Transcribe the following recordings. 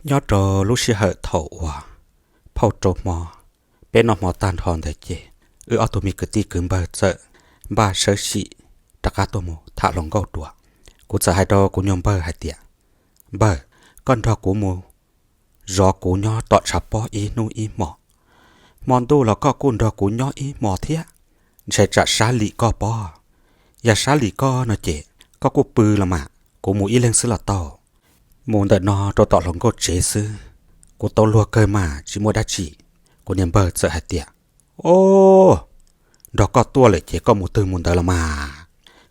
Nyob rau lub sij hawm thaum uas phauj rau hmo, peb noj hmo tag nrho ntawd ces wb ob tug me kwv tij kwv npawg txawm npaj sawv sim rov qab tuaj mus tham hluas nkauj dua. Kuv txawm hais rau kuv nyuag npawg hais tias, Npawg, koj nrog kuv mus zov kuv nyob tom tshav pob ib hnub ib hmo. Hmo ntuj los koj kuj nrog kuv nyob ib hmo thiab, ntshe tsam sab lim koj pob. Yog sab lim koj no ces koj kuj pw los mas, kuv mus ib leeg xwb los tau. Mus ntawm no rau tom hluas nkauj tsev xwb, kuv tau luag kawg mas tsis muaj dab tsi. Kuv niag npawg txawm hais tias, O, nrog koj tuaj lawm ces koj mus twg mus ntawd los mas.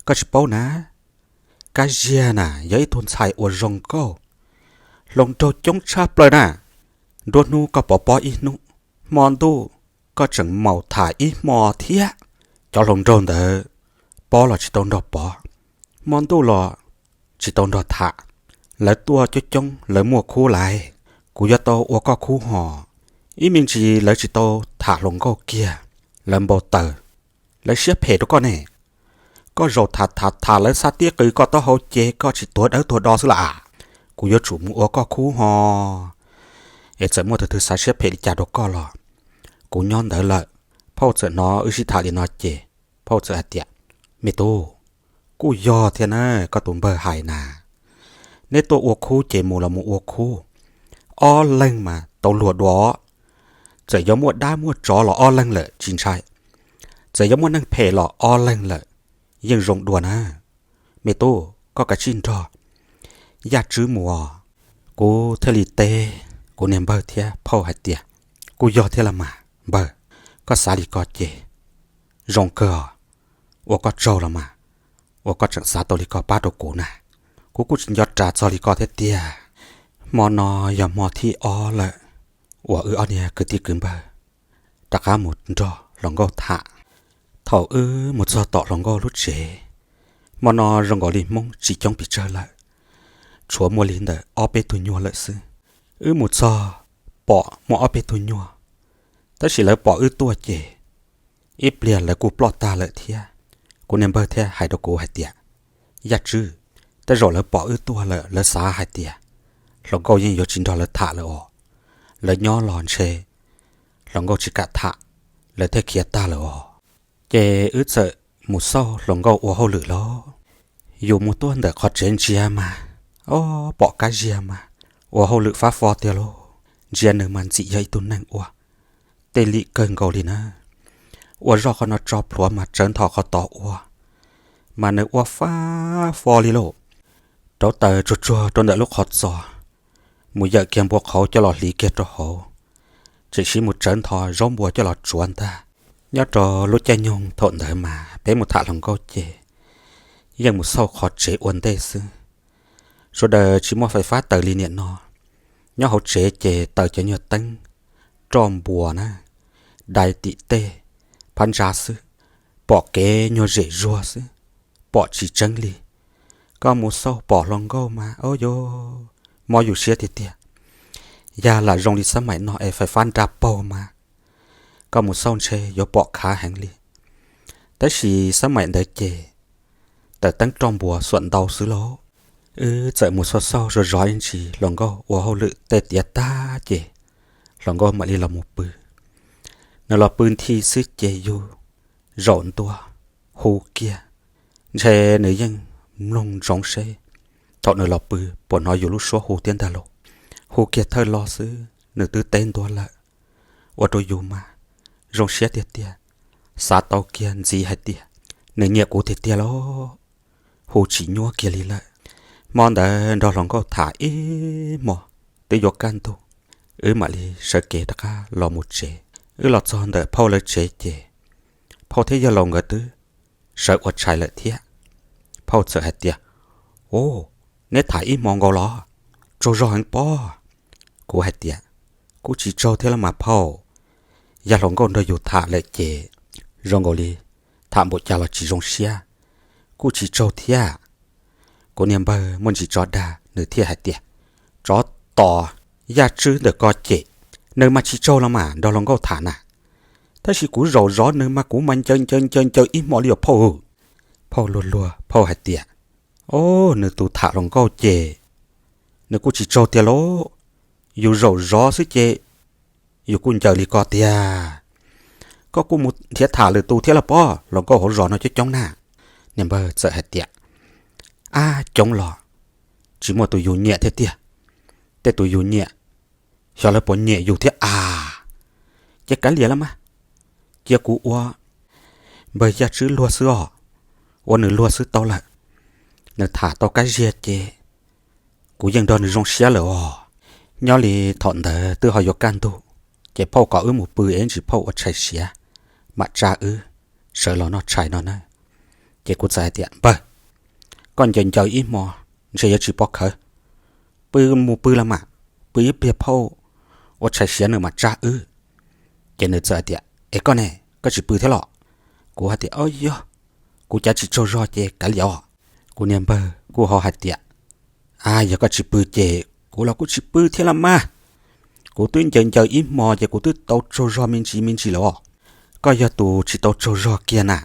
Koj tsis paub na, Kab Ziag na yog ib tug ntxhais uas zoo nkauj, hluas nraug coob tshaj plaws na. Nruab hnub koj pov pob ib hnub, hmo ntuj koj tseem maus tham ib hmo thiab. Cov hluas nraug ntawd pob los tsis tau nrog pov, hmo ntuj los tsis tau nrog tham. Lawv tuaj coob coob lawv muaj khub lais, kuv yuav tau ua koj khub hos. Ib me ntsis lawv tsis tau tham hluas nkauj kiag, lawv npau taws, lawv siab phem rau koj ne. Koj zaum tham tham tham lawv xa tib qws koj taub hau ces koj tsis tuag dawb tuag do xwb las. Kuv yuav tsum mus ua koj khub hos. Es txawm muaj tus twg xav siab phem li cas rau koj los kuv nyob ntawd lawm. Phauj txawm hnov wb sib tham li no ces phauj txawm hais tias, Me tub, kuj yog thiab na, koj tus npawg hais na, neb tuaj ua khub ces mus los mus ua khub, ob leeg mas tau luag dua. Txawm yuav muaj dab muaj tsov los ob leeg lawm tsis ntshai, txawm yuav muaj neeg phem los ob leeg lawm yeej zoo dua na. Me tub, koj kav tsij nrog Yaj Tswb mus os. Kuv thiaj li teb kuv niag npawg thiab phauj hais tias, Kuj yog thiab los mas npawg, koj xav li ko ces zoo kawg os. Ua koj tsaug los mas, uas koj tseem xav tau li ko pab rau kuv na. Kuv kuj tsis nco ras txog li ko thiab tiag. Hmo no yog hmo thib ob lawm uas wb ob niag kwv tij kwv npawg rov qab mus nrog hluas nkauj tham. Thaum wb mus txog tom hluas nkauj lub tsev, hmo no zoo nkaus li Hmoob tsis coob pes tsawg lawm, tshuav muaj li ntawm ob peb tug nyuag lawm xwb. Wb mus txog pom muaj ob peb tug nyuag, tab sis lawv pom wb tuaj ces ib pliag lawv kuj ploj tag lawm thiab. Kuv niag npawg thiaj hais rau kuv hais tias, Yaj Tswb, tej zaum lawv pom wb tuaj lawm lawv xav hais tias hluas nkauj yeej yuav tsis nrog lawv tham lawm os. Lawv nyob los ntshe hluas nkauj tsis kam tham, lawv thiaj khiav tag lawm os. Ces wb txawm mus xauj hluas nkauj ua hauj lwm lauj. Yus mus tuaj ntawm qhov tsev ntsia mas, o, pom Kab Ziag mas ua hauj lwm fab fo tiag lauj. Ntsia nws mas ntxim yog ib tug neeg ua tej lim kawg nkaus li na. Ua zoj qhov no tso plhuav mas tsawv nthos qhov tod ua, mas nws ua fab fo li lauj. Rauv taws tsuag tsuag rau ntawm lub qhov txos, mus yawm kiag npua qhauv coj los hliv kiag rau hauv, tseem sib mus tsawv nthos zaub npua coj los tsuav ntag. Nyob rau lub caij nyoog thaum ntawd mas peb mus tham hluas nkauj ces yeej mus xauj qhov tsev ua ntej xwb. Sawv daws tsis muaj fais fab taws li niam no. Nyob hauv tsev ces taws cov nyuag teeb roj npua na, dai tim tej phab ntsa xwb, pom kev nyuag zem zuag xwb, pom tsis tseeb li. Koj mus xauj pom hluas nkauj mas, o yo, mob yus siab tiag tiag. Yog lam zoo li xab maim no es fais fab nra paug mas, koj mus xauj ntshe yuav pom khav heev li. Tab sis xab maim ntawd ces taws teeb roj npua xuam ntau xwb lauj. Wb txawm mus xauj xauj zov zov ib ntsis hluas nkauj ua hauj lwm tej tiav tag ces hluas nkauj mam li los mus pw. Nws los pw nthi xwb ces yus zaum ntua hu kiag, ntshe nws yeej mloog ntsoov seb thaum nws los pw puas hnov yus lub suab hu thiab ntag lauj. Hu kiag thawj lo xwb nws twb teb ntua lawm, ua rau yus mas zoo siab tiag tiag, xav tau kiag ntxiv hais tias nws nyiam kuv tiag tiag lauj. Hu tsis nyuaj kiag li lawm. Hmo ntawd nrog hluas nkauj tham ib hmo, twb yuav kaj ntug, wb mam li sawv kev rov qab los mus tsev. Wb los txog ntawm phauj lawv tsev ces phauj thiab yawg laus nkawd twb sawv ua tshais lawm thiab. Phauj txawm hais tias, Ub, neb tham ib hmo nkaus los? Tsaug zog heev pob. Kuv hais tias, Kuj tsis tsaug thiab los mas phauj, yog hluas nkauj nrog yus tham lawm ces zoo nkaus li tham npaum cas los tsis zoo siab, kuj tsis tsaug thiab. Kuv niag npawg muaj ntsis tso dag nws thiaj hais tias, Tsov tom, Yaj Tswb ntawm ko ces nws mas tsis tsaug los mas nrog hluas nkauj tham na, tab sis kuv zaum zov nws mas kuv mas ncaws ncaws ncaws ncaws ib hmo li os phauj. Phauj luag luag phauj hais tias, Ob, nws tus tham hluas nkauj ces nws kuj tsis tsaug tiag lauj. Yus zaum zov xwb ces yus kuj ncaws li ko tiag. Koj kuj mus nrhiav tham lwm tus thiab los pob, hluas nkauj hauv zos no coob coob na. Niag npawg txawm hais tias, ab, coob los tsis muaj tus yus nyiam thiab tiag. Tej tus yus nyiam, xyov lawv puas nyiam yus thiab a. Ces kav liam los mas, cia kuv ua npawg Yaj Tswb luag xwb os, ua nws luag xwb tau lawm. Nws tham tau Kab Ziag ces kuv yeej nrog nws zoo siab lawm os. Nyob li thaum ntawd twb ho yuav kaj ntug, ces phauj kom wb mus pw es ntsis phauj ua tshais siav, mam tsa wb sawv los noj tshais no na. Ces kuv txawm hais tias, npawg, koj ncaws ncaws ib hmo ntshe yuav tsis pov khawv, pw mus pw los mas, pw ib pliag phauj ua tshais siav nws mam tsa wb. Ces nws txawm hais tias, es koj ne, koj tsis pw thiab los? Kuv hais tias, o yog, kuv cav tsis tsaug zog ces kav liam os. Kuv niag npawg kuj ho hais tias, a, yog koj tsis pw ces kuv los kuj tsis pw thiab los mas. Kuv twb ncaws ncaws ib hmo ces kuv twb tau tsaug zog me ntsis me ntsis lawm os. Koj yog tus tsis tau tsaug zog kiag na.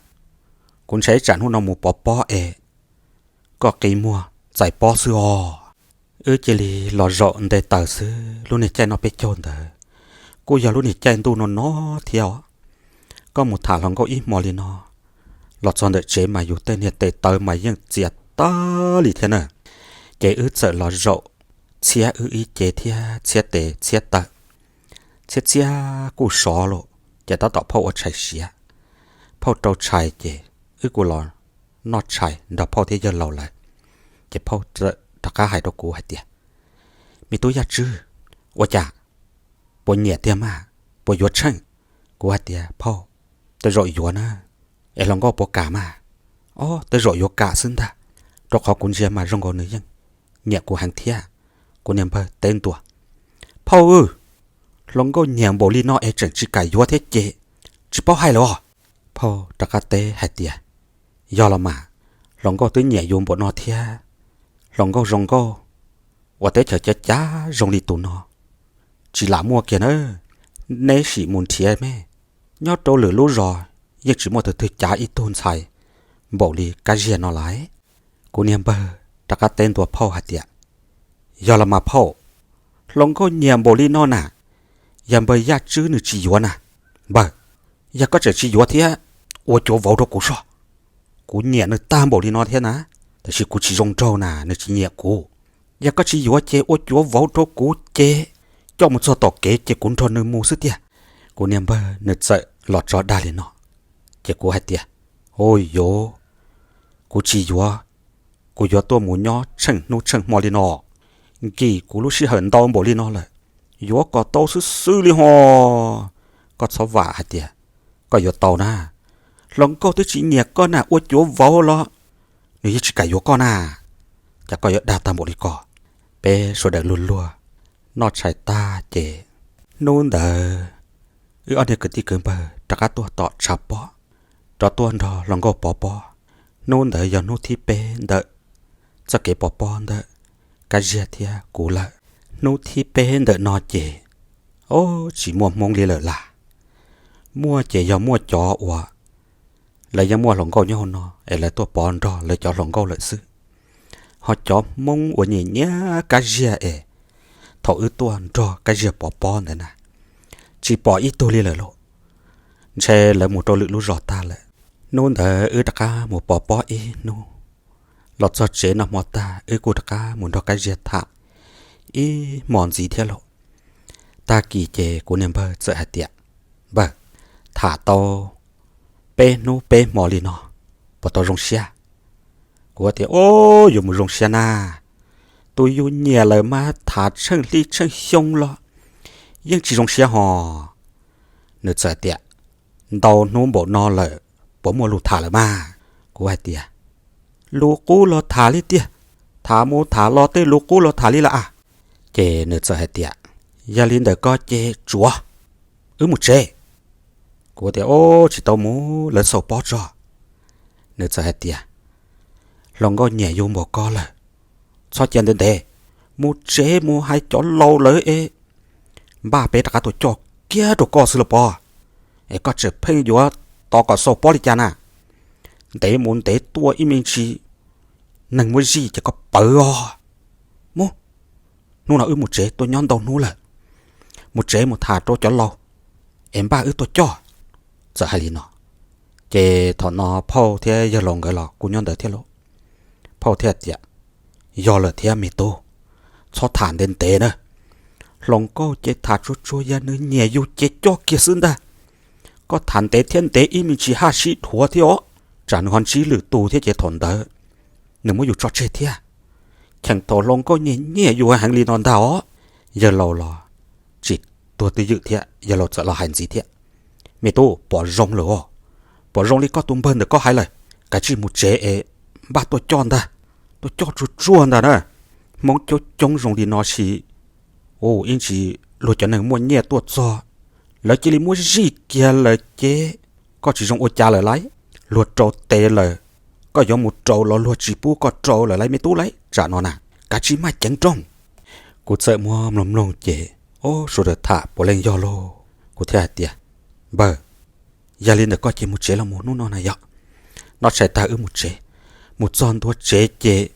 Kuv ntshai tsam hnub no mus pov pob es koj qi muag txais pob xwb os. Wb cia li los zaum nte taws xwb, lub niag caij noj peb caug ntawd kuj yog lub niag caij ntuj no no thiab os. Koj mus tham hluas nkauj ib hmo li no, los txog ntawm tsev mas yus tej niag tes taw mas yeej txias tag li thiab na. Ces wb txawm los zaum txhiab wb ib ce thiab txhiab tes txhiab taw, txhiab txhiab kuj sov lawm. Ces tab tom phauj ua tshais siav, phauj rau tshais ces wb kuj los noj tshais nrog phauj thiab yawg laus lawv. Ces phauj txawm rov qab hais rau kuv hais tias, me tub Yaj Tswb, ua cas, puas nyiam tiag mas, puas yuav tsheej? Kuv hais tias, phauj, tej zaum yuav na. Es hluas nkauj puas kam mas? Ob, tej zaum yuav kam xwb ntag, rau qhov kuv ntsia mas zoo nkaus nws yeej nyiam kuv heev thiab. Kuv niag npawg teb ntua, phauj, hluas nkauj nyiam npaum li no es tseem tsis kam yuav thiab ces tsis paub hais lawm os. Phauj rov qab teb hais tias, yog los mas, hluas nkauj twb nyiam yus npaum no thiab. Hluas nkauj zoo nkauj uas teb chaws cav cav zoo li tus no tsis lam muaj kiag na. Neb sim mus nrhiav me, nyob rau lwm lub zos yeej tsis muaj tus twg cav ib tug ntxhais npaum li Kab Ziag no lawm. Kuv niag npawg rov qab teb ntua phauj hais tias, yog los mas phauj, hluas nkauj nyiam npaum li no na, yog npawg Yaj Tswb nws tsis yuav na. Npawg, yog koj tseem tsis yuav thiab, ua cuav vauv rau kuv soj. Kuv nyiam nws tag npaum li no thiab na, tab sis kuv tsis zoo nraug na, nws tsis nyiam kuv. Yog koj tsis yuav ces ua cuav vauv rau kuv ces coj mus txog tom kev ces kuv nrog nws mus xwb tiag. Kuv niag npawg nws txawm los tso dag li no, ces kuv hais tias, u yuav, kuv tsis yuav, kuv yuav tuaj mus nyob tsheej hnub tsheej hmo li no, nkim kuv lub sij hawm ntau npaum li no lawm, yuav kom tau xwb xwb li ho. Koj txhob vam hais tias koj yuav tau na, hluas nkauj twb tsis nyiam koj na, ua cuav vauv los nws yeej tsis kam yuav koj na. Cas koj yuav dag tag npaum li ko? Peb sawv daws luag luag noj tshais tag ces hnub ntawd wb ob niag kwv tij kwv npawg rov qab tuaj tom tshav pob, rov tuaj nrog hluas nkauj pov pob. Hnub ntawd yog hnub thib peb ntawm txoj kev pov pob ntawm Kab Ziag thiab kuv lawm. Hnub thib peb ntawm no ces, o, tsis muaj Hmoob li lawm las. Muaj ces yog muaj cov uas lawv yeej muaj hluas nkauj nyob hauv no es lawv tuaj pov nrog lawv cov hluas nkauj lawm xwb. Ho cov Hmoob uas nyiam nyiam Kab Ziag es thaum wb tuaj nrog Kab Ziag pov pob ntawd na, tsis pom ib tug li lawm lauj. Ntshe lawv mus rau lwm lub zos tag lawm. Hnub ntawd wb rov qab mus pov pob ib hnub, los txog tsev noj hmo tag wb kuj rov qab mus nrog Kab Ziag tham ib hmo ntxiv thiab lauj. Tag kis ces kuv niag npawg txawm hais tias, npawg, tham tau peb hnub peb hmo li no, puas tau zoo siab? Kuv tias, o, yuav mus zoo siab na, tus yus nyiam lawm mas tham tsheej hli tsheej xyoo los yeej tsis zoo siab ho. Nws txawm tias, ntau hnub npaum no lawm, puas muaj lus tham lawm mas? Kuv hais tias, lus qub los tham li tiag, tham mus tham los tej lus qub los tham li lawm a. Ces nws txawm hais tias, yog li ntawd koj ces tsuav, wb mus tsev. Kuv tias, o, tsis tau mus, lawv xaus pob tso. Nws txawm hais tias, hluas nkauj nyiam yus npaum koj lawm, txhob cia ntev ntev, mus tsev mus hais cov laus lawv es npaj peb rov qab tuaj coj kiag rau koj xwb los pob, es koj tseem pheej yuav tos kom xaus pob li cas na. Ntev mus ntev tuaj ib me ntsis neeg muab zij ces koj pawv os. Mus, hnub no wb mus tsev, tuaj nyob ntau hnub lawm. mus tsev mus tham rau cov laus es npaj wb tuaj coj. Txawm hais li no, ces thaum no phauj thiab yawg laus nkawd los kuj nyob ntawd thiab lauj. Phauj thiaj tias, yog lawm thiab me tub, txhob tham ntev ntev na. Hluas nkauj ces tham tsuag tsuag, yog nws nyiam yus ces coj kiag xwb ntag. Koj tham ntev thiab ntev ib me ntsis haj sib dhuav thiab os, tsam nws ho ntsib lwm tus thiab ces thaum ntawd nws muab yus tso tseg thiab. Cheem thaum hluas nkauj nyiam nyiam yus heev li no ntag os. Yawg laus los tsis tuag twj ywm thiab, yawg laus txawm los hais ntxiv thiab, me tub, pom zoo lawm os, pom zoo li koj tus npawg ntawm koj hais lawm, kav tsij mus tsev es npaj tuaj coj ntag, tuaj coj tsuag tsuag ntag na. Hmoob coob coob zoo li no sis, u, ib ntsis luag cov neeg muaj nyiaj tuaj txog, lawv cia li muab zij kiag lawm ces koj tsis zoo ua cas lawm lauj. Luag rau tes lawm, koj yuav mus rau los luag tsis pub koj rau lawm lauj me tub lauj, tsam no na, kav tsij maj ceev rooj. Kuv txawm muab mloog mloog ces, o, sawv daws tham puav leej yog lauj. Kuv thiaj hais tias, npawg, yog li ntawd koj ces mus tsev los mus hnub no na yog, noj tshais tag wb mus tsev, mus txog ntua tsev ces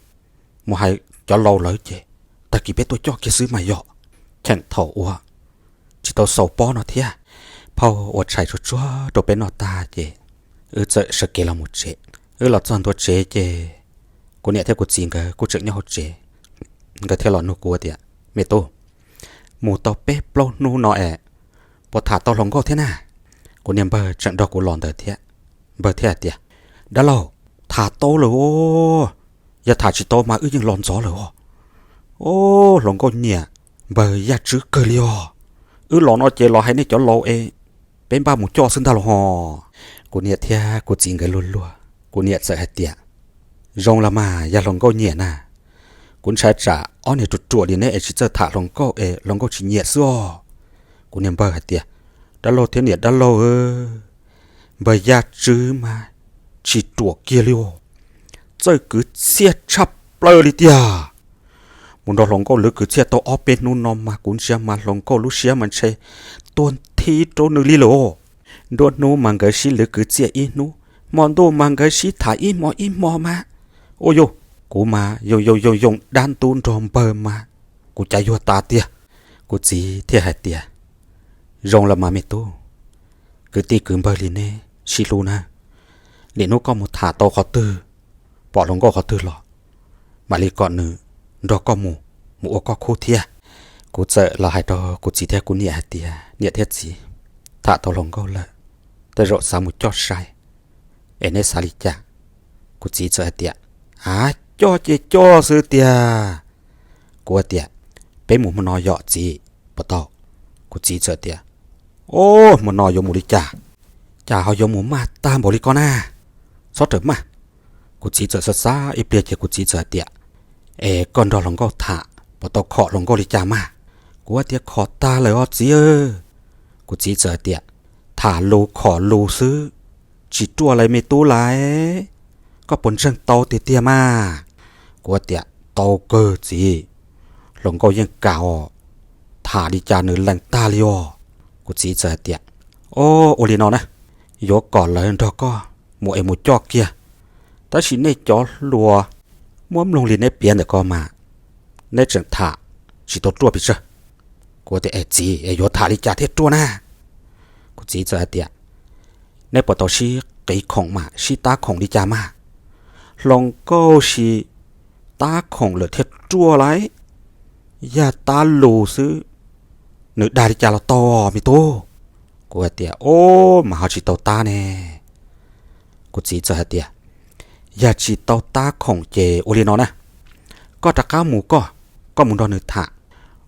mus hais cov laus lawv ces tag kis peb tuaj coj kiag xwb mas yog. Cheem thaum uas tsis tau xaus pob no thiab, phauj ua tshais tsuag tsuag rau peb noj tag ces wb txawm sawv kev los mus tsev. Wb los txog ntua tsev ces kuv niam thiab kuv txiv nkawd kuj tseem nyob hauv tsev, nkawd thiaj los nug kuv tias, me tub, mus tau peb plaub hnub no es puas tham tau hluas nkauj thiab na? Kuv niag npawg tseem nrog kuv los ntawd thiab, npawg thiaj hais tias, dab laug, tham tau lawm os, yog tham tsis tau mas wb yeej los ntxov lawm os. O, hluas nkauj nyiam npawg Yaj Tswb kawg li os. Wb los no ces los hais nej cov laus es peb npaj mus coj xwb ntag los ho. Kuv niam thiab kuv txiv nkawd luag luag, kuv niam txawm hais tias, zoo los mas yog hluas nkauj nyiam na, kuv ntshai tsam ob niag ruam ruam li neb es tsis txawj tham hluas nkauj es hluas nkauj tsis nyiam xwb os. Kuv niag npawg hais tias, dab laug thiab niam dab laug, npawg Yaj Tswb mas tsis ruam kiag li os, txawj kwv txhiaj tshaj plaws li tiag. Mus nrog hluas nkauj lwv kwv txhiaj tau ob peb hnub no mas kuv ntsia mas hluas nkauj lub siab mas ntshe tuag nthi rau nws li lawm os. Nruab hnub mas nkawd sib lwv kwv txhiaj ib hnub, hmo ntuj mas nkawd sib tham ib hmo ib hmo mas, ua yuj, kuv mas yoo yoo yoo yoo dab ntub nrog npawg mas kuv cav yuag tas tiag. Kuv txiv thiaj hais tias, zoo los mas me tub, kwv tij kwv npawg li neb sib hlub na, lwm hnub koj mus tham tau qhov twg, pom hluas nkauj qhov twg los, mam li kom nws nrog koj mus, mus ua koj khub thiab. Kuv txawm los hais rau kuv txiv thiab kuv niam hais tias, niam thiab txiv, tham tau hluas nkauj lawm, tej zaum xav mus coj sai, es neb xav li cas? Kuv txiv txawm hais tias, a, coj ces coj xwb tiag. Kuv tias, peb mus hmo no yom txiv, puas tau? Kuv txiv txawm tias, o, hmo no yuav mus li cas? Cas ho yuav mus maj tag npaum li ko na? Txhob rawm maj. Kuv txiv txawm xav xav ib pliag ces kuv txiv txawm hais tias, es koj nrog hluas nkauj tham puas tau khom hluas nkauj li cas mas? Kuv tias, khom tag lawm os txiv. Kuv txiv txawm hais tias, tham lus khom lus xwb, tsis ruaj li me tub lauj, koj puas ntseeg tau tiag tiag mas? Kuv tias, tau kawg txiv, hluas nkauj yeej kam os, tham li cas nws lees tag li os. Kuv txiv txawm hais tias, o, ua li no na, yuav kom lawv nrog koj mus es mus coj kiag, tab sis nej cov hluas muab mloog li neb piav ntawm ko mas neb tseem tham tsis tau ruaj pes tsawg. Kuv tias, es txiv, es yuav tham li cas thiaj ruaj na? Kuv txiv txawm hais tias, neb puas tau sib qiv khoom mas sib tab khoom li cas mas? Hluas nkauj sis tab khoom lawm thiaj ruaj lauj, yog tab lus xwb, nws dag li cas los tau me tub. Kuv hais tias, o, mas ho tsis tau tab ne. Kuv txiv txawm hais tias, yog tsis tau tab khoom ces ua li no na, koj rov qab mus koj, koj mus nrog nws tham,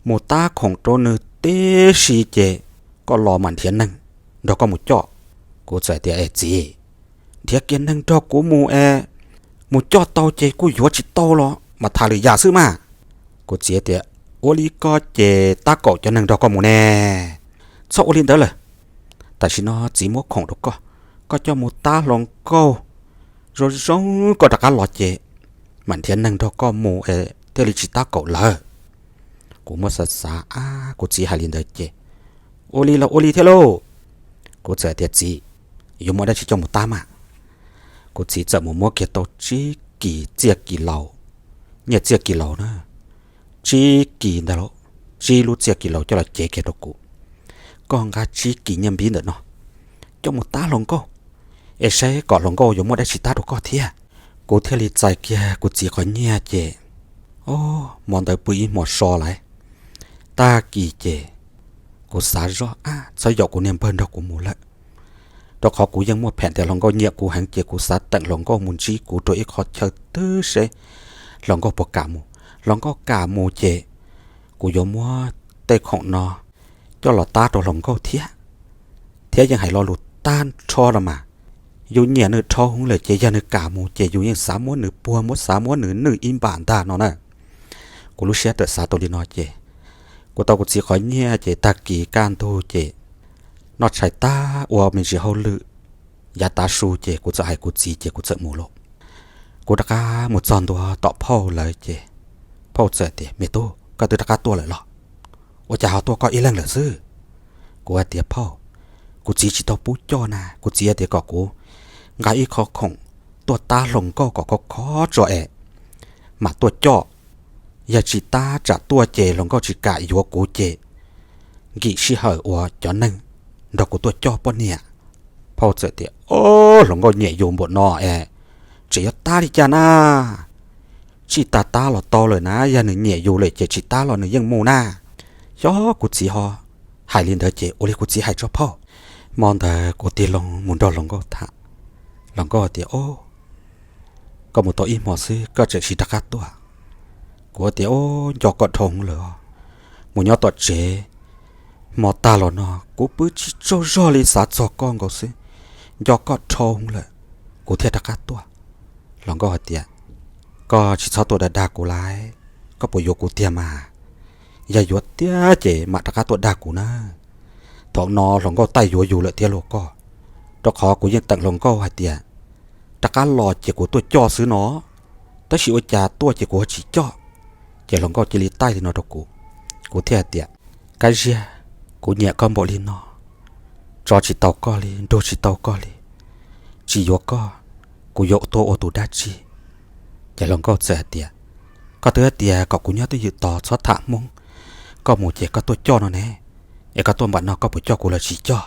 mus tab khoom rau nws tib si ces koj los mam nrhiav neeg nrog koj mus coj. Kuv txawm tias, es txiv, nrhiav kiag neeg nrog kuv mus es mus coj tau ces kuj yuav, tsis tau los mas tham lwm yam xwb mas. Kuv txiv tias, ua li ko ces tab kaum cov neeg nrog koj mus ne. Txhob ua li ntawd lawm, tam sim no txiv muab khoom rau koj, koj coj mus tab hluas nkauj zoo zoo, koj rov qab los ces mam nrhiav neeg nrog koj mus es thiaj li tsis tab kaum lawv. Kuv muab xav xav, a, kuv txiv hais li ntawd ces ua li los ua li thiab lauj. Kuv txawm tias, txiv, yuav muab dab tsi coj mus tab mas? Kuv txiv txawm mus muab kiag tau tsib kis txiaj kis laus, nyiaj txiaj kis laus na, tsib kis ntag lauj, tsib lub txiaj kis laus coj los cev kiag rau kuv. koj nqa tsib kis nyiaj npib ntawm no coj mus tab hluas nkauj, es saib kom hluas nkauj yuav muaj dab tsi tab rau koj thiab. Kuv thiaj li txais kiag kuv txiv qhov nyiaj ces, o, hmo ntawd pw ib hmo so lawm. Tag kis ces kuv xav zoj ab txhob yaum kuv niag npawg nrog kuv mus lawm, rau qhov kuv yeej muaj phem tias hluas nkauj nyiam kuv heev ces kuv xav teem hluas nkauj mus ntsib kuv rau ib qho chaw twg seb hluas nkauj puas kam mus. Hluas nkauj kam mus ces kuv yuav muab tej khoom no coj los tab rau hluas nkauj thiab. Thiab yeej hais lo lus tag nrho los mas, yus nyiam nws dhau hwv lawm ces yog nws kam mus ces yus yeej xav muab nws puag, muab xav muab nws nwj ib npam ntag no na. Kuv lub siab tawm xav tau li no ces kuv tau kuv txiv qhov nyiaj ces tag kis kaj ntug ces noj tshais tag ua me ntsis hauj lwm yav tav su ces kuv txawm hais kuv txiv ces kuv txawm mus lawm. Kuv rov qab mus txog ntua tom phauj lawv ces phauj txawm tias, Me tub, koj twb rov qab tuaj lawm los? Ua cas ho tuaj koj ib leeg lawm xwb? Kuv hais tias, Phauj, kuv txiv tsis tau pub coj na, kuv txiv hais tias kom kuv nqa ib qho khoom tuaj tab hluas nkauj kom khov khov tso es mam tuaj coj. Yog tsis tab tsam tuaj ces hluas nkauj tsis kam yuav kuv ces nkim sij hawm uas cov neeg nrog kuv tuaj coj poj niam. Phauj txawm tias, Ob, hluas nkauj nyiam yus npaum no es tseem yuav tab li cas na? Tsis tas tab los tau lawm na, yog nws nyiam yus lawm ces tsis tab los nws yeej mus na. Xyov kuv txiv ho hais li ntawd ces ua li kuv txiv hais tso phauj. Hmo ntawd kuv tig loo mus nrog hluas nkauj tham. Hluas nkauj tias, Ob, koj mus tau ib hmo xwb koj tseem sib rov qab tuaj. Kuv tias, Ob, nco koj dhau hwv lawm os. Mus nyob tom tsev hmo tag los no kuv pw tsis tsaug zog li xav txog koj nkaus xwb. Nco koj dhau hwv lawm, kuv thiaj rov qab tuaj. Hluas nkauj hais tias, Koj tsis txhob tuaj dag dag kuv lauj, koj puas yuav kuv tiag mas? Yog yuav tiag ces mam rov qab tuaj dag kuv na. Thaum no hluas nkauj taij yuav yus lawm thiab lauj koj, rau qhov kuv yeej teem hluas nkauj hais tias rov qab los ces kuv tuaj coj xwb no, tab sis ua cas tuaj ces kuv ho tsis coj. Ces hluas nkauj cia li taij li no rau kuv, kuv thiaj hais tias, Kab Ziag, kuv nyiam koj npaum li no, tso tsis tau koj li, nrug tsis tau koj li, tsis yuav koj, kuv yuav tuaj ua tus dab tsi? Ces hluas nkauj txawm hais tias, Koj twb hais tias kom kuv nyob twj ywm tos txhob tham Hmoob, koj mus ces koj tuaj coj no ne, es koj tuaj npaum no koj puas coj kuv los tsis coj?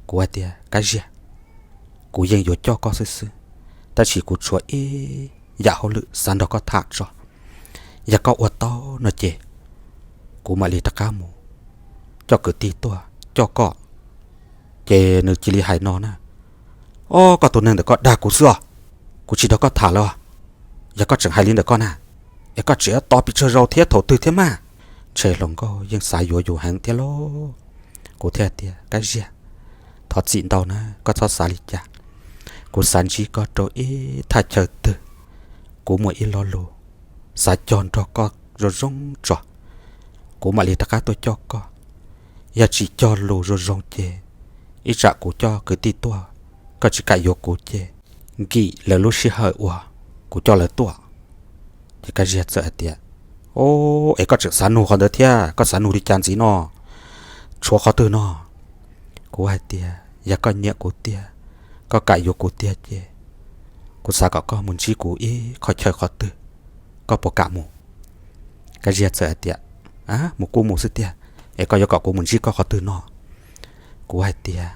Kuv hais tias, Kab Ziag, kuv yeej yuav coj koj xwb xwb, tab sis kuv tshuav ib yam hauj lwm xav nrog koj tham tso. Yog koj ua tau no ces kuv mam li rov qab mus coj kwv tij tuaj coj koj. Ces nws cia li hais no na, Ob, koj tus neeg ntawm koj dag kuv xwb os, kuv tsis nrog koj tham lawm os. Yog koj tseem hais li ntawm koj na, es koj tseem tos pes tsawg zaus thiab thaum twg thiab mas? Ntshe hluas nkauj yeej xav yuav yus heev thiab lauj. Kuv thiaj tias, Kab Ziag, thov txim ntau na, koj txhob xav li cas. Kuv xav ntsib koj rau ib thaj chaw twg, kuv muaj ib lo lus xav cog nrog koj zoo zoo tso, kuv mam li rov qab tuaj coj koj. Yog tsis cog lus zoo zoo ces ib tsam kuv coj kwv tij tuaj, koj tsis kam yuav kuv ces nkim lawv lub sij hawm uas kuv coj lawv tuaj. Ces Kab Ziag txawm hais tias, Ob, es koj tseem xav nug qhov ntawd thiab, koj xav nug li cas ntxiv no? Tshuav qhov twg no? Kuv hais tias, Yog koj nyiam kuv tiag, koj kam yuav kuv tiag ces kuv xav kom koj mus ntsib kuv ib qho chaw qhov twg, koj puas kam mus? Kab Ziag txawm hais tias, Mus kuj mus xwb tiag, es koj yuav kom kuv mus ntsib koj qhov twg no? Kuv hais tias,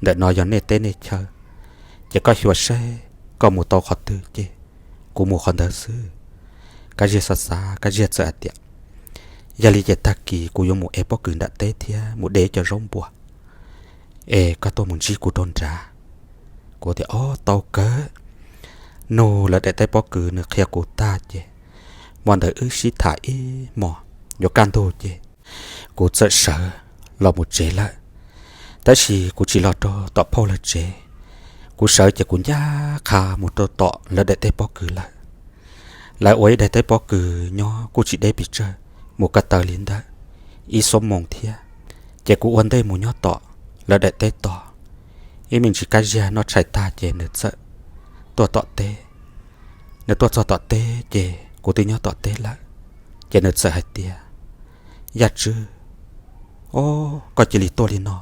Ntawm no yog nej teb nej chaw, ces koj xyuas seb koj mus tau qhov twg ces kuv mus qhov ntawd xwb. Kab Ziag xav xav, Kab Ziag txawm hais tias, Yog li ces tag kis kuv yuav mus ev pob kws nram teb thiab mus de cov zaub npua, es koj tuaj mus ntsib kuv rau nrad. Kuv tias, Ob, tau kawg. Nug lawv daim teb pob kws nws qhia kuv tag ces hmo ntawd wb sib tham ib hmos, yuav kaj ntug ces kuv txawm sawv los mus tsev lawm. Tab sis kuv tsis los rau tom phauj lawv tsev, kuv sawv ces kuv ncaj qha mus rau tom lawv daim teb pob kws lawm. Lawv ua ib daim teb pob kws nyob kuj tsis deb pes tsawg, mus ko taw li ntawm ib xuab moos thiab. Ces kuv ua ntej mus nyob tom lawv daim teb tog. Ib me ntsis Kab Ziag noj tshais tag ces nws txawm tuaj tom teb. Nws tuaj txog tom teb ces kuv twb nyob tom teb lawm, ces nws txawm hais tias, Yaj Tswb, o, koj cia li tuaj li no,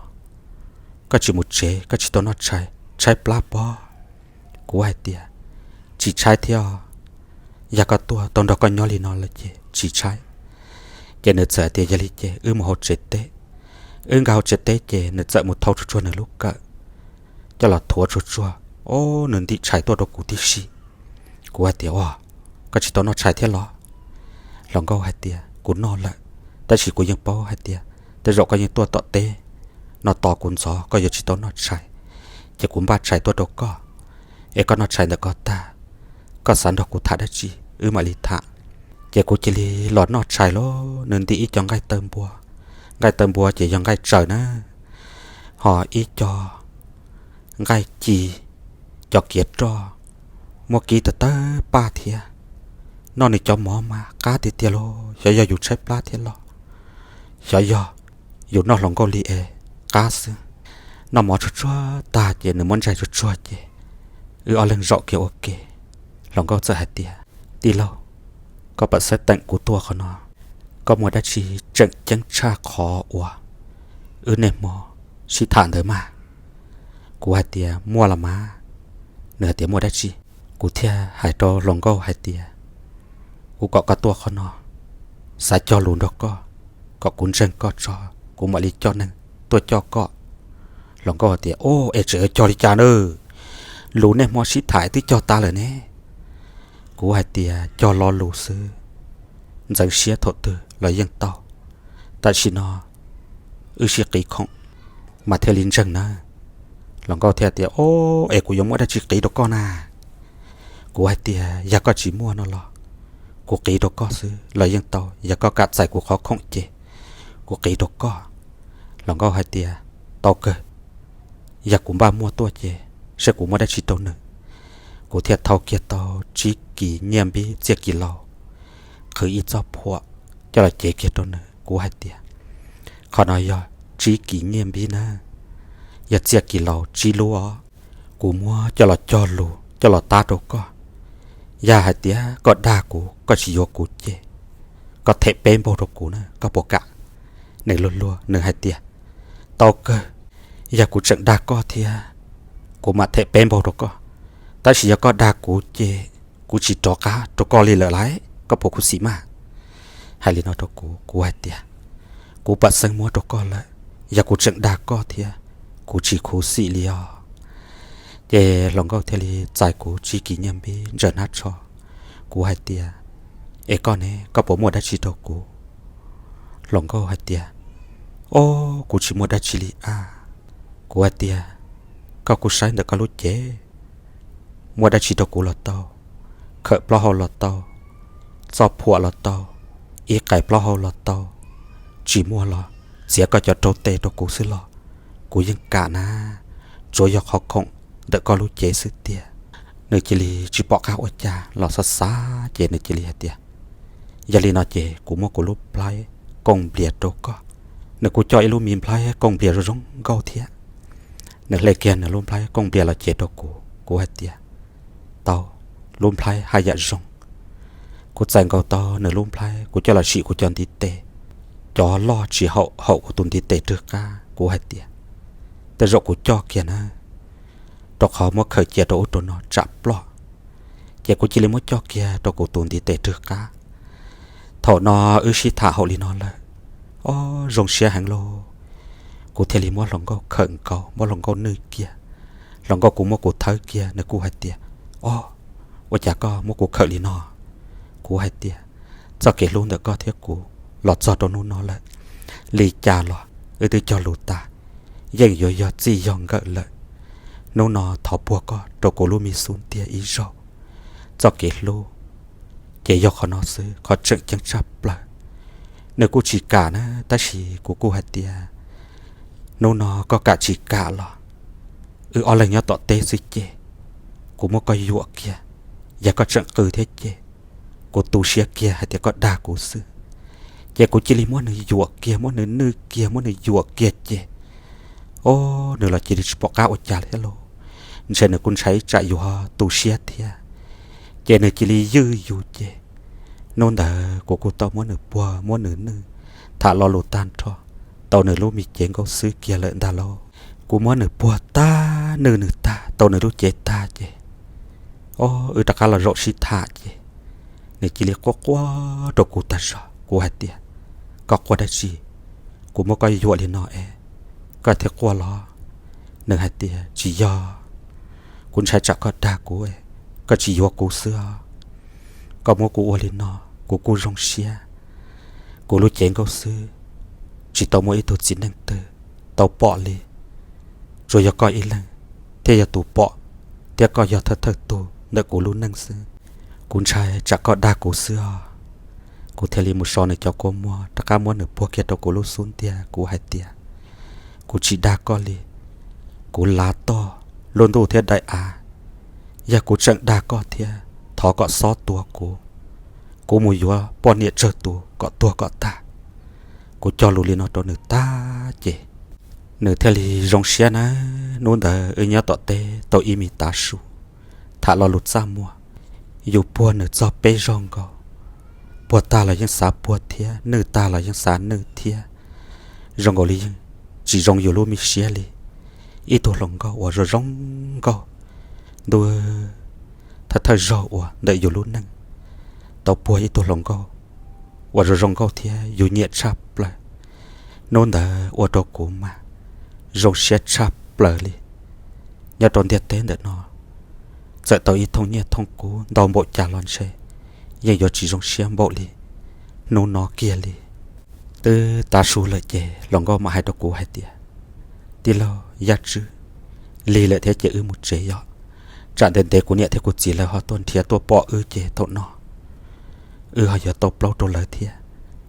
koj tsis mus tsev, koj tsis tau noj tshais, tshaib plab pob? Kuv hais tias, Tsis tshaib thiab, yog koj tuaj tau nrog koj nyob li no lawm ces tsis tshaib. Ces nws txawm hais tias, Yog li ces wb mus hauv tsev teb, Wb nkag hauv tsev teb ces nws txawm mus thau tsuag tsuag nws lub kawm coj los thuav tsuag tsuag, o, nws ntim tshais tuaj rau kuv tib si. Kuv hais tias, Ua, koj tsis tau noj tshais thiab los? Hluas nkauj hais tias, Kuv noj lawm, tab sis kuv yeej paub hais tias tej zaum koj yeej tuaj tom teb no tos kuv ntxov, koj yuav tsis tau noj tshais, ces kuv npaj tshais tuaj rau koj. Es koj noj tshais ntawm koj tag, koj xav nrog kuv tham dab tsi wb mam li tham. Ces kuv cia li los noj tshais lauj. Nws ntim ib co nqaij taw npua, nqaij taw npua ces yog nqaij tsaws na, ho ib co nqaij ci, cov kiav roj, muab kib tawg tawg paj thiab. Noj nws cov mov mas qab tiag tiag lauj, xyov yog yus tshaib plab thiab los xyov yog yus noj hluas nkauj li es qab xwb. Noj mov tsuag tsuag tag ces nws muab ntsais tsuag tsuag ces wb ob leeg zaum kiag ua ke. Hluas nkauj txawm hais tias, Tij laug, koj pam xeb teem kuv tuaj qhov no, koj muaj dab tsi tseem ceeb tshaj qhov uas wb niaj hmo sib tham ntawd mas? Kuv hais tias, Muaj los mas. Nws hais tias, Muaj dab tsi? Kuv thiaj hais rau hluas nkauj hais tias, Kuv kom koj tuaj qhov no, xav cog lus nrog koj, kom kuv ntseeg koj tso, kuv mam li coj neeg tuaj coj koj. Hluas nkauj hais tias, O, es tseem yuav cog li cas na? Lus niaj hmo sib tham twb cog tas lawm ne. Kuv hais tias, Cog lo lus xwb, ntxeev siab thaum twg los yeej tau, tam sim no wb sib qiv khoom mas thiaj li ntseeg na. Hluas nkauj thiaj tias, O, es kuv yuav muab dab tsi qiv rau koj na? Kuv hais tias, Yog koj tsis muaj no los kuv qiv rau koj xwb los yeej tau, yog koj kam txais kuv qhov khoom ces kuv qiv rau koj. Hluas nkauj hais tias, Tau kawg, yog kuv npaj muaj tuaj ces saib kuv muab dab tsi rau nws. Kuv thiaj thau kiag tau tsib kis nyiaj npib txiaj kis laus, qhwv ib txoj phuam coj los cev kiag rau nws. Kuv hais tias, Qhov no yog tsib kis nyiaj npib na, yog txiaj kis laus tsib lub os. Kuv muab coj los cog lus coj los tab rau koj. Yog hais tias koj dag kuv, koj tsis yuav kuv ces koj them peb npaug rau kuv na, koj puas kam? Nws luag luag nws hais tias, Tau kawg, yog kuv tseem dag koj thiab, kuv mam them peb npaug rau koj. Tab sis yog koj dag kuv ces kuv tsis rov qab rau koj li lawm lauj, koj puas khuv xim mas? Hais li no rau kuv, kuv hais tias, Kuv pam xeeb muab rau koj lawm, yog kuv tseem dag koj thiab, kuv tsis khuv xim li os. Ces hluas nkauj thiaj li txais kuv tsib kis nyiaj npib ntsaws hnab tsho. Kuv hais tias, Es koj ne, koj puas muaj dab tsi rau kuv? Hluas nkauj hais tias, O, kuv tsis muaj dab tsi li a. Kuv hais tias, Koj kuj saib ntawm koj lub cev, muaj dab tsi rau kuv los tau, khawm plaub hau los tau, txoj phuam los tau, ib qais plaub hau los tau, tsis muaj los txiav koj cov rau tes rau kuv xwb los kuv yeej kam na, tsuav yog qhov khoom ntawm koj lub cev xwb tiag. Nws cia li tsis pom qab ua cas los xav xav ces nws cia li hais tias, Yog li no ces kuv muab kuv lub nplhaib kooj nplias rau koj. Nws kuj coj ib lub me nplhaib kooj nplias zoo zoo nkauj thiab. Nws hle kiag nws lub nplhaib kooj nplias los cev rau kuv, kuv hais tias, Tau, lub nplhaib haj yam zoo. Kuv txais nkaus tau nws lub nplhaib, kuv coj los sim kuv cov ntiv tes, cov loj tsis haum, haum kuv tus ntiv tes rwg qab. Kuv hais tias, Tej zaum kuv coj kiag na, rau qhov muab khaws cia rau ub rau no tsam ploj. Ces kuv cia li muab coj kiag rau kuv tus ntiv tes rwg qab. Thaum no wb sib tham haum li no lawm, o, zoo siab heev lauj. Kuv thiaj li muab hluas nkauj khawm nkaus, muab hluas nkauj nwj kiag. Hluas nkauj kuj muab kuv thawb kiag, nws kuj hais tias, O, ua cas koj muab kuv khawm li no? Kuv hais tias, Txoj kev hlub ntawm koj thiab kuv los txog rau hnub no lawm, li cas los wb twb cog lus tas, yeej yuav yog txij yog nkawm lawm. Hnub no thov puag koj rau kuv lub me xub ntiag ib zaug. Txoj kev hlub ces yog qhov no xwb, qhov tseem ceeb tshaj plaws. Nws kuj tsis kam na, tab sis kuv kuj hais tias, Hnub no koj kam tsis kam los wb ob leeg nyob tom teb xwb ces kuv muab koj yuam kiag. Yog koj tseem qw thiab ces kuv tu siab kiag hais tias koj dag kuv xwb. Ces kuv cia li muab nws yuam kiag, muab nws nwj kiag, muab nws yuam kiag ces, o, nws los cia li tsis pom qab ua cas li thiab lauj. Ntshe nws kuj ntshai tsam yus ho tu siab thiab, ces nws cia li ywj yus ces hnub ntawd kuv kuj tau muab nws puag muab nws nwj, tham lo lus tag nrho, tau nws lub me cev nkauj xwb kiag lawm ntag lauj. Kuv muab nws puag tag, nwj nws tag, tau nws lub cev tag ces, o, wb rov qab los zaum sib tham ces nws cia li quaj quaj rau kuv tag zog. Kuv hais tias, Koj quaj dab tsi? kuv muab koj yuam li no es koj thiaj quaj los? Nws hais tias, tsis yog, kuv ntshai tsam koj dag kuv, koj tsis yuav kuv xwb os. Koj muab kuv ua li no, kuv kuj zoo siab. Kuv lub cev nkauj xwb, tsis tau muaj ib tug txiv neej twg tau pom li, tsuas yog koj ib leeg thiaj yog tus pom, thiab koj yog thawj thawj tug ntawm kuv lub neej xwb. Kuv ntshai tsam koj dag kuv xwb os. Kuv thiaj li mus so nws cov kua muag rov qab muab nws puag kiag rau kuv lub xub ntiag, kuv hais tias, kuv tsis dag koj li. Kuv lav toj lub ntuj thiab daim av, yog kuv tseem dag koj thiab, thov kom xob tua kuv, kuv mus yuav poj niam tsawg tus kom tuag kom tag. Kuv cog lus li no rau nws tag ces nws thiaj li zoo siab na. Hnub ntawd wb nyob tom teb tau ib me tav su, tham lo lus txaj muag. Yus puag nws txog peb zaug nkaus, puag tag los yeej xav puag thiab, nwj tag los yeej xav nwj thiab. Zoo nkaus li yeej tsis zoo yus lub me siab li. Ib tug hluas nkauj uas zoo zoo nkauj, ntuj, thawj thawj zaug uas ntawm yus lub neej tau puag ib tug hluas nkauj uas zoo zoo nkauj thiab yus nyiam tshaj plaws. Hnub ntawd ua rau kuv mas zoo siab tshaj plaws li. Nyob rau ntiaj teb ntawm no, txawm tau ib thooj nyiaj thooj kub ntau npaum cas los ntshe yeej yuav tsis zoo siab npaum li hnub no kiag li. Twb tav su lawm ces hluas nkauj mam hais rau kuv hais tias, tij laug Yaj Tswb, lig lawm thiab ces wb mus tsev yom. Tsam ntev ntev kuv niam thiab kuv txiv lawv ho tuaj nrhiav tuaj pom wb ces thaum no wb ho yuav tau plaub rau lawv thiab.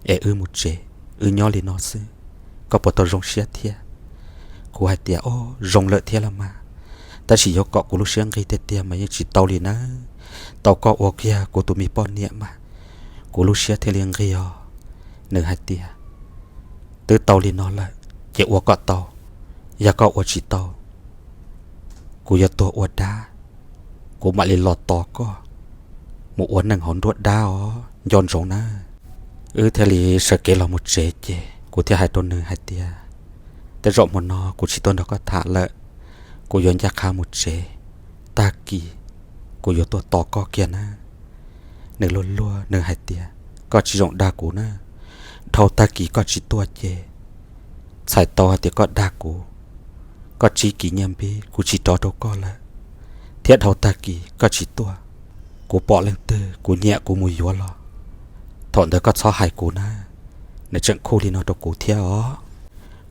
Es wb mus tsev, wb nyob li no xwb, koj puas tau zoo siab thiab? Kuv hais tias, o, zoo lawm thiab los mas, tab sis yuav kom kuv lub siab nqig tiag tiag mas yeej tsis tau li nawb. Tau koj ua kiag kuv tus me poj niam mas kuv lub siab thiaj li nqig os. Nws hais tias, twb tau li no lawm ces ua kom tau, yog koj ua tsis tau, kuv yuav tuag ua dab, kuv mam li los tos koj mus ua neej hauv nruab dab os, nco ntsoov nawb. Wb thiaj li sawv kev los mus tsev ces kuv thiaj hais rau nws hais tias, tej zaum hmo no kuv tsis tuaj nrog koj tham lawm, kuv yuav ncaj qha mus tsev, tag kis kuv yuav tuaj tos koj kiag nawb. Nws luag luag nws hais tias, koj tsis zoo dag kuv na, dhau tag kis koj tsis tuaj ces txhais tau hais tias koj dag kuv. Koj tsib kis nyiaj npib kuv tsis rov rau koj lawm, thiab dhau tag kis koj tsis tuaj, kuv pom leej twg kuv nyiam kuv mus yuav los, thaum ntawd koj txhob hais kuv na. Nws tseem khuj li no rau kuv thiab os.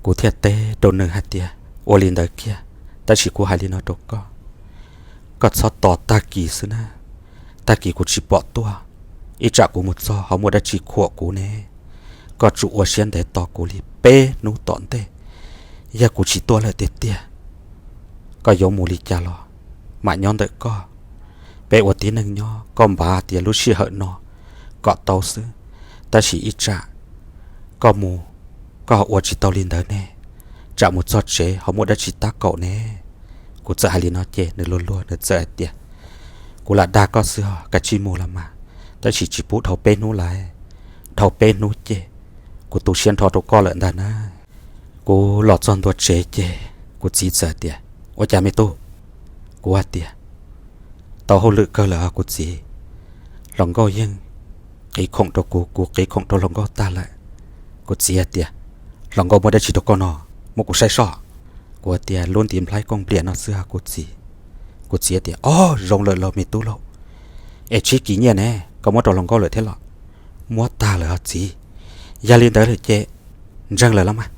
Kuv thiaj teb rau nws hais tias, ua li ntawd kiag, tab sis kuv hais li no rau koj, koj txhob tos tag kis xwb na. Tag kis kuv tsis pom tuaj, ib tsam kuv mus txog ho muaj dab tsi khuam kuv ne. Koj tsum ua siab ntev tos kuv li peb hnub tom ntej. Yog kuv tsis tuaj lawm tiag tiag, koj yuav mus li cas los mam nyob ntawm koj. Peb ua tib neeg nyob, koj npaj tias lub sij hawm no kom tau xwb, tab sis ib tsam koj mus, koj ho ua tsis tau li ntawd ne, tsam mus txog tsev ho muaj dab tsi tab kaum ne. Kuv txawm hais li no ces nws luag luag nws txawm hais tias, kuv lam dag koj xwb os, kav tsij mus los mas, tab sis tsis pub dhau peb hnub lawm. Dhau peb hnub ces kuv tu siab nrho rau koj lawm ntag na. Kuv los txog ntua tsev ces kuv txiv txawm hais tias, ua cas me tub? Kuv hais tias, tau hauj lwm kawg lawm kuv txiv, hluas nkauj yeej qiv khoom rau kuv, kuv qiv khoom rau hluas nkauj tag lawm. Kuv txiv hais tias, hluas nkauj muab dab tsi rau koj no, muab kuv saib soj. Kuv hais tias, lub ntiv nplhaib kooj npliam no xwb kuv txiv. Kuv txiv tias, o, zoo lawm lauj me tub lauj, es tsib kis nyiaj ne, koj muab rau hluas nkauj lawm thiab los? Muab tag lawm os txiv. Yog li ntawd lawm ces ntseeg lawm los mas,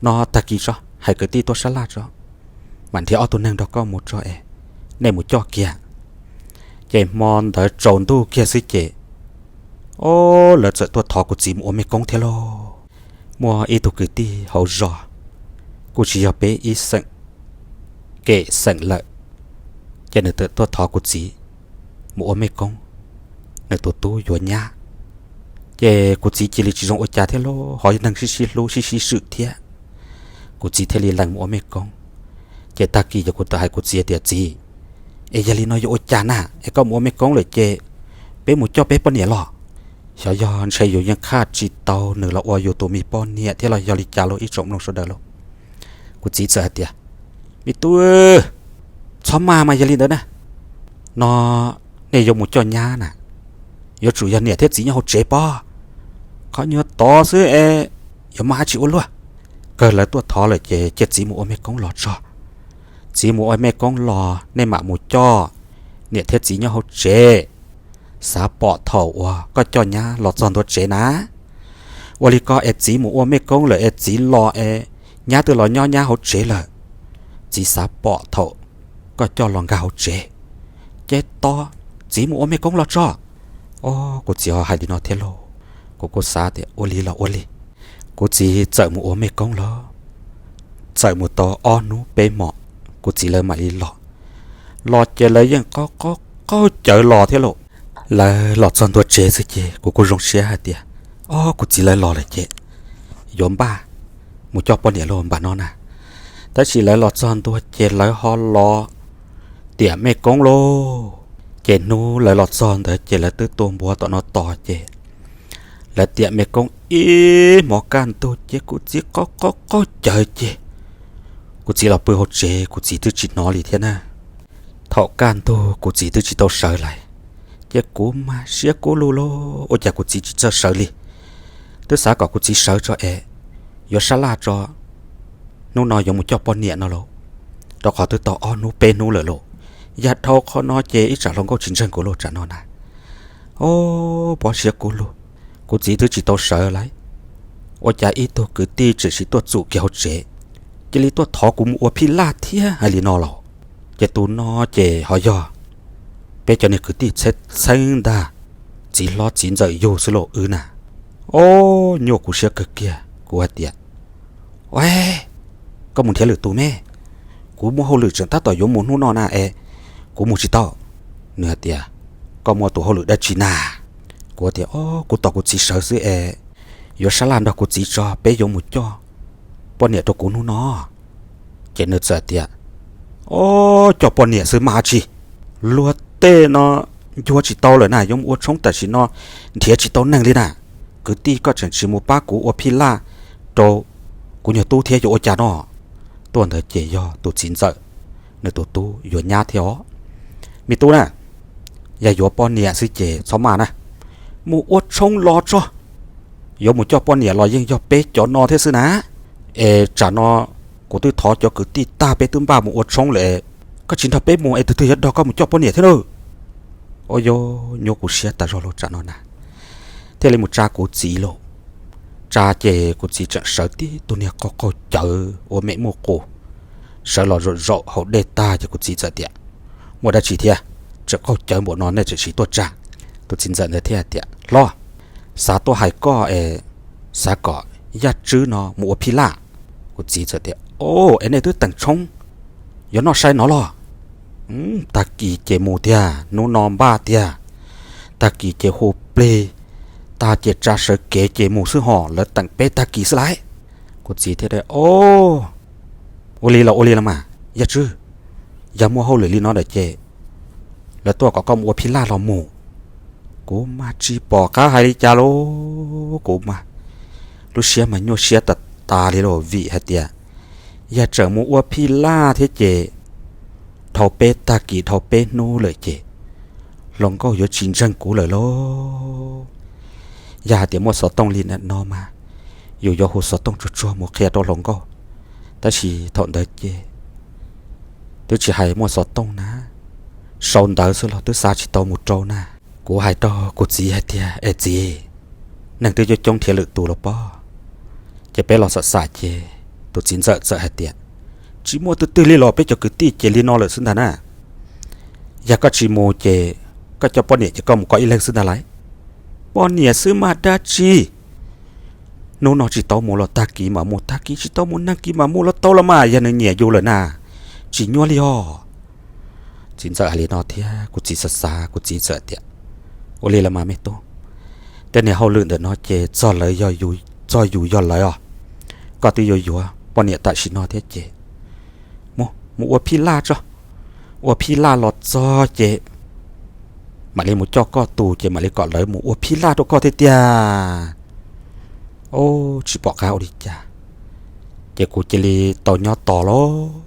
no tag kis tso hais kwv tij tuaj sab laj tso, mam nrhiav ob tug neeg nrog koj mus tso es nej mus coj kiag. Ces hmo ntawd tsaus ntuj kiag xwb ces, o, lawv txawm tuaj thov kuv txiv mus ua mej koob thiab lauj. Muaj ib tug kwv tij hauv zos, kuj tsis yog peb ib xeem, kem xeem lawm, ces nws txawm tuaj thov kuv txiv mus ua mej koob, nws tus tub yuav nyab. Ces kuv txiv cia li tsis zoo ua cas thiab lauj, hos neeg sib sib hlub sib sib swm thiab, kuv txiv thiaj li lees mus ua mej koob. Ces tag kis ces kuv txawm hais kuv txiv tias, txiv, es yog li no yuav ua cas na, es koj mus ua mej koob lawm ces peb mus coj peb poj niam los? Xyov yog ntshe yus yeej qhaj tsis tau nws los ua yus tus me poj niam thiab los yog li cas lauj ib tsoom mloog sawv daws lauj. Kuv txiv txawm hais tias, me tub, txhob maj mas yog li ntawd na, no nej yuav mus coj nyab na, yuav tsum yog niam thiab txiv nyob hauv tsev pob, qhov nyuag tod xwb es yuav maj tsis ua luaj. Kawg lawv tuaj thov lawm ces cia txiv mus ua mej koob los tso. Txiv mus ua mej koob los nej mam mus coj niam thiab txiv nyob hauv tsev. Xav pom thaum uas koj coj nyab los txog ntua tsev na. Ua li ko es txiv mus ua mej koob lawm es txiv los es nyab twb los nyob nyab hauv tsev lawm. Txiv xav pom thaum koj coj los nkag hauv tsev. Ces tos txiv mus ua mej koob los tso. Au, kuv txiv ho hais li no thiab lauj. Kuv kuj xav tias ua li los ua li. Kuv txiv txawm mus ua mej koob los, txawm mus tau ob hnub peb hmos, kuv txiv lawv mam li los. Los ces lawv yeej qaug qaug cawv los thiab lauj. Lawv los txog ntua tsev xwb ces kuv kuj zoo siab hais tias, au, kuv txiv lawv los lawm ces yuav npaj mus coj poj niam los npam no na. Tab sis lawv los txog ntua ces lawv ho los tiam mej koob lauj. Ces hnub lawv los txog ntawd ces lawv twb tua npua tom no tos ces lawv tiam mej koob ib hmos kaj ntug ces kuv txiv qaug qaug qaug cawv ces kuv txiv los pw hauv tsev kuv txiv twb tsis hnov li thiab na. Thaum kaj ntug kuv txiv twb tsis tau sawv lawm, ces kuv mas siab kub lug lauj, ua cas kuv txiv tsis txawj sawv li. Twb xav kom kuv txiv sawv tso es yuav sab laj tso, hnub no yuav mus coj poj niam no lauj, rau qhov twb tau ob hnub peb hnub lawm lauj. Yog dhau qhov no ces ib tsam hluas nkauj tsis ntseeg kuv lauj tsam no na. Au, pob siab kub lug, kuv txiv twb tsis tau sawv lawm, ua cas ib tug kwv tij tseem sim tuaj txum kiag hauv tsev, cia li tuaj thov kuv mus ua phij laj thiab hais li no los. Ces tus no ces ho yog peb cov niag kwv tij txheeb txheeb ntag, txiv hlob txiv ntxawm yug xwb lauj wb na. Au, nyuaj kuv siab kawg kiag, kuv hais tias, ua, koj mus nrhiav lwm tus me, kuv muaj hauj lwm tseem tab tom yuav mus hnub no na es kuv mus tsis tau. Nws hais tias, koj muaj tus hauj lwm dab tsi na? Kuv tias, o, kuv tos kuv txiv sawv xwb es yuav sab laj nrog kuv txiv tso peb yuav mus coj poj niam rau kuv hnub no. Ces nws txawm tias, o, coj poj niam xwb mas tsis, luag tej no ncuav tsis tau lawm na, yuav mus ua tshoob tam sim no nrhiav tsis tau neeg li na. Kwv tij koj tseem tsis mus pab kuv ua phij laj rau kuv nyuag tub thiab yuav ua cas no? Tuaj ntawd ces yog tus txiv ntxawm, nws tus tub yuav nyab thiab os. Me tub na, yog yuav poj niam xwb ces txhob maj na, mus ua tshoob los tso. Yuav mus coj poj niam los yeej yog peb cov no thiab xwb na. Es tsam no kuv twb thov cov kwv tij tag peb twb npaj mus ua tshoob lawm, koj tsis nrog peb mus es tus twg yuav nrog koj mus coj poj niam thiab na? Ua, nyuaj kuv siab tas zog lauj tsam no na. Thiaj li mus tsa kuv txiv lauj. Tsa ces kuv txiv tseem sawv tib tug niag qaug qaug cawv ua me muaj qus, sawv los zaum zaum hauv dej tag ces kuv txiv txawm tias, muaj dab tsi thiab, tseem qaug cawv npaum no nej tseem sim tuaj tsa? Tus txiv ntxawm ntawd thiaj tias, hlob, xav tuaj hais koj es xav kom Yaj Tswb no mus ua phij laj. Kuv txiv txawm tias, o, es nej twb teem tshoob yuav noj sai no los? Tag kis ces mus tiag, hnub no npaj tiag. Tag kis ces hu plig tag ces tsa sawv kev ces mus xwb hos, lawv teem peb tag kis xwb lauj. Kuv txiv thiaj tias, o, ua li los ua li los mas Yaj Tswb, yog muaj hauj lwm li no lawm ces lawv tuaj kom koj mus ua phij laj los mus. Kuv mas tsis pom qab hais li cas lauj, kuv mas lub siab mas nyuaj siab tas tas li lauj, vim hais tias yog tseem mus ua phij laj thiab ces dhau peb tag kis dhau peb hnub lawm ces hluas nkauj yuav tsis ntseeg kuv lawm lauj. Yog hais tias muaj xov tooj li no mas yus yuav hu xov tooj tsuag tsuag mus qhia rau hluas nkauj, tab sis thaum ntawd ces twb tsis hais muaj xov tooj na, sau ntawv xwb los twb xa tsis tau mus rau na. Kuv hais rau kuv txiv hais tias, es txiv, neeg twb coob coob nrhiav lwm tus los pob, ces peb los xam xam ces tus txiv ntxawm txawm hais tias, tsis muaj twg twg li los, peb cov kwv tij ces li no lawm xwb ntag na. Yog koj tsis mus ces koj coj poj niam ces koj mus koj ib leeg xwb ntag lauj. Poj niam xwb mas dab tsi, hnub no tsis tau mus los tag kis mam mus, tag kis tsis tau mus nag kis mam mus los tau los mas, yog nws nyiam yus lawm na, tsis nyuaj li os. Txiv ntxawm hais li no thiab kuv txiv xav xav kuv txiv txawm tias, ua li los mas me tub, tej niag hauj lwm ntawm no ces txog lawv, txog yus yog lawv os. Koj twb yuav yuav poj niam tam sim no thiab ces mus, mus ua phij laj tso, ua phij laj los txog ces mam li mus coj koj tus ces mam li kom lawv mus ua phij laj rau koj thiab tiag. Au, tsis pom qab ua li cas, ces kuv cia li tau nyob tos lauj.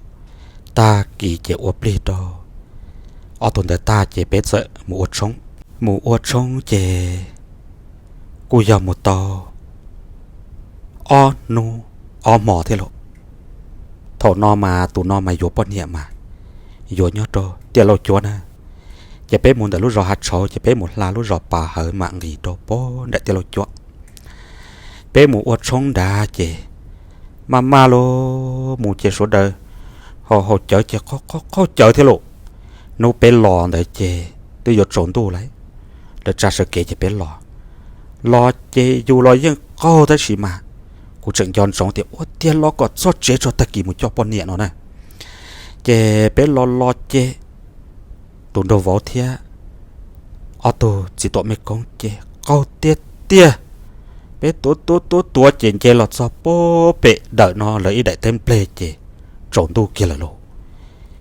Tag kis ces ua plig rau ob tug ntawd tag ces peb txawm mus ua tshoob. Mus ua tshoob ces kuj yog mus tau ob hnub ob hmo thiab lauj. Thaum no mas tus no mas yuav poj niam mas yuav nyob rau Tiaj Lauj Cuab na. Ces peb mus ntawm lub zos Hav Tshauv ces peb mus hla lub zos Pas Hawv mam nqis rau pem nram Tiaj Lauj Cuab. Peb mus ua tshoob nrad ces maj maj li mus ces sawv daws haus haus cawv ces qaug qaug cawv thiab lauj. Hnub peb los ntawd ces twb yuav tsaus ntuj lawm, lawv tsa sawv kev ces peb los. Los ces yus los yeej qaug tab sis mas kuv tseem nco ntsoov tias ua tiag los kom txog tsev tso tag kis mus coj poj niam no na. Ces peb los los ces tus nraug vauv thiab ob tug txiv tuam mej koob ces qaug tiag tiag. Peb tuav tuav tuav tuav ces nce los txog pem dawm no lawv ib daim teb nplej ces tsaus ntuj kiag lawm lauj.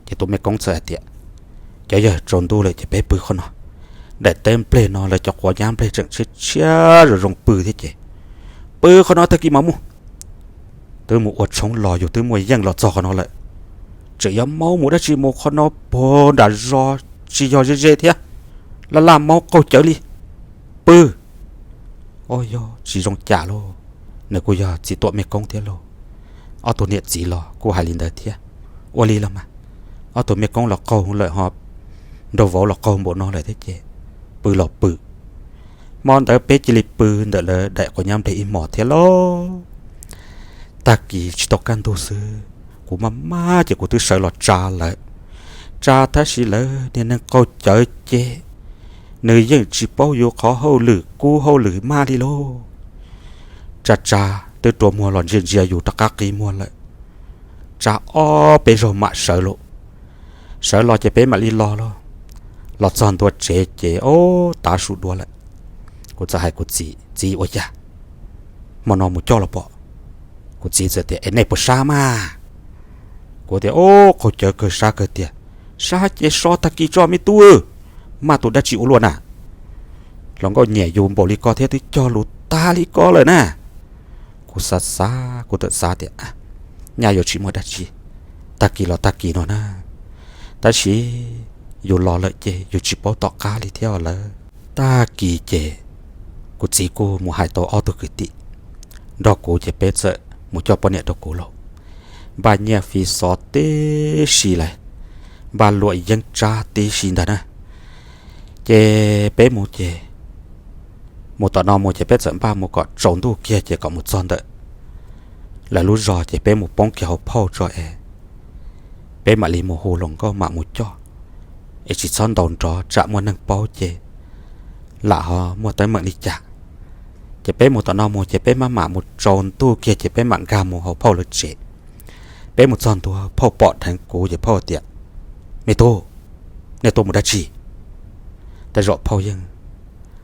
Ces tus mej koob txawm hais tias, cov yawg, tsaus ntuj lawm ces peb pw qhov no. Daim teb nplej no lawv cov quav nyab nplej tseem tshiab tshiab zoo zoo pw thiab ces pw qhov no tag kis mam mus. Twb mus ua tshoob los yus twb muaj yeej los txog qhov no lawm, tseem yuav maub mus dab tsi mus qhov no puag nram zos tsis yog ze ze thiab, laj laj maub qaug cawv li. Pw. Ua yog tsis zoo cas lauj, nws kuj yog txiv tuam mej koob thiab lauj. Ob tug niam txiv los kuj hais li ntawd thiab. Ua li los mas, ob tug mej koob los qaug lawm ho nraug vauv los qaug npaum no lawm thiab ces pw los pw. Hmo ntawd peb cia li pw ntawm lawv daim quav nyab nplej ib hmos thiab lauj. Tag kis tsis tau kaj ntug xwb, kuv maj maj ces kuv twb sawv los tsa lawv. Tsa tab sis lawv niag neeg qaug cawv ces nws yeej tsis paub yus qhov hauj lwm kub hauj lwm maj li lauj. Tsa tsa twb rua muag los ntsia ntsia yus rov qab qi muag lawm. Tsa ob peb zaug mam sawv lauj. Sawv los ces peb mam li los lauj. Los txog ntua tsev ces ob tav su dua lawm. Kuv txawm hais kuv txiv, txiv, ua cas hmo no mus coj los pom? Kuv txiv txawm tias, es nej puas sab mas? Kuv tias, o, qaug cawv kawg, sab kawg tiag. Sab ces so tag kis tso me tub, maj tus dab tsi ua luaj na. Hluas nkauj nyiam yus npaum li ko thiab twb cog lus tag li ko lawm na. Kuv xav xav kuv txawm xav tias, nyaj yuav tsis muaj dab tsi, tag kis los tag kis no na. Tab sis yus los lawm ces yus tsis paub tom qab li thiab lawm. Tag kis ces kuv txiv kuj mus hais tau ob tug kwv tij nrog kuv ces peb txawm mus coj poj niam rau kuv lauj. Npaj nyiaj fi xov tib si lawm, npaj luam yeeb tsab tib si ntag na. Ces peb mus ces, mus tom no mus ces peb txawm npaj mus kom tsaus ntuj kiag ces kom mus txog ntawm lawv lub zos ces peb mus poob kiag hauv phauj tso es peb mam li mus hu hluas nkauj mam mus coj, es tsis txhob ntaus nrov tsam muaj neeg paub ces lam ho muaj teeb meem li cas. Ces peb mus tom no mus ces peb maj mam mus tsaus ntuj kiag ces peb mam nkag mus hauv phauj lawv tsev. Peb mus txog ntua phauj pom dheev kuv ces phauj tias, me tub, nej tuaj mus dab tsi? Tej zaum phauj yeej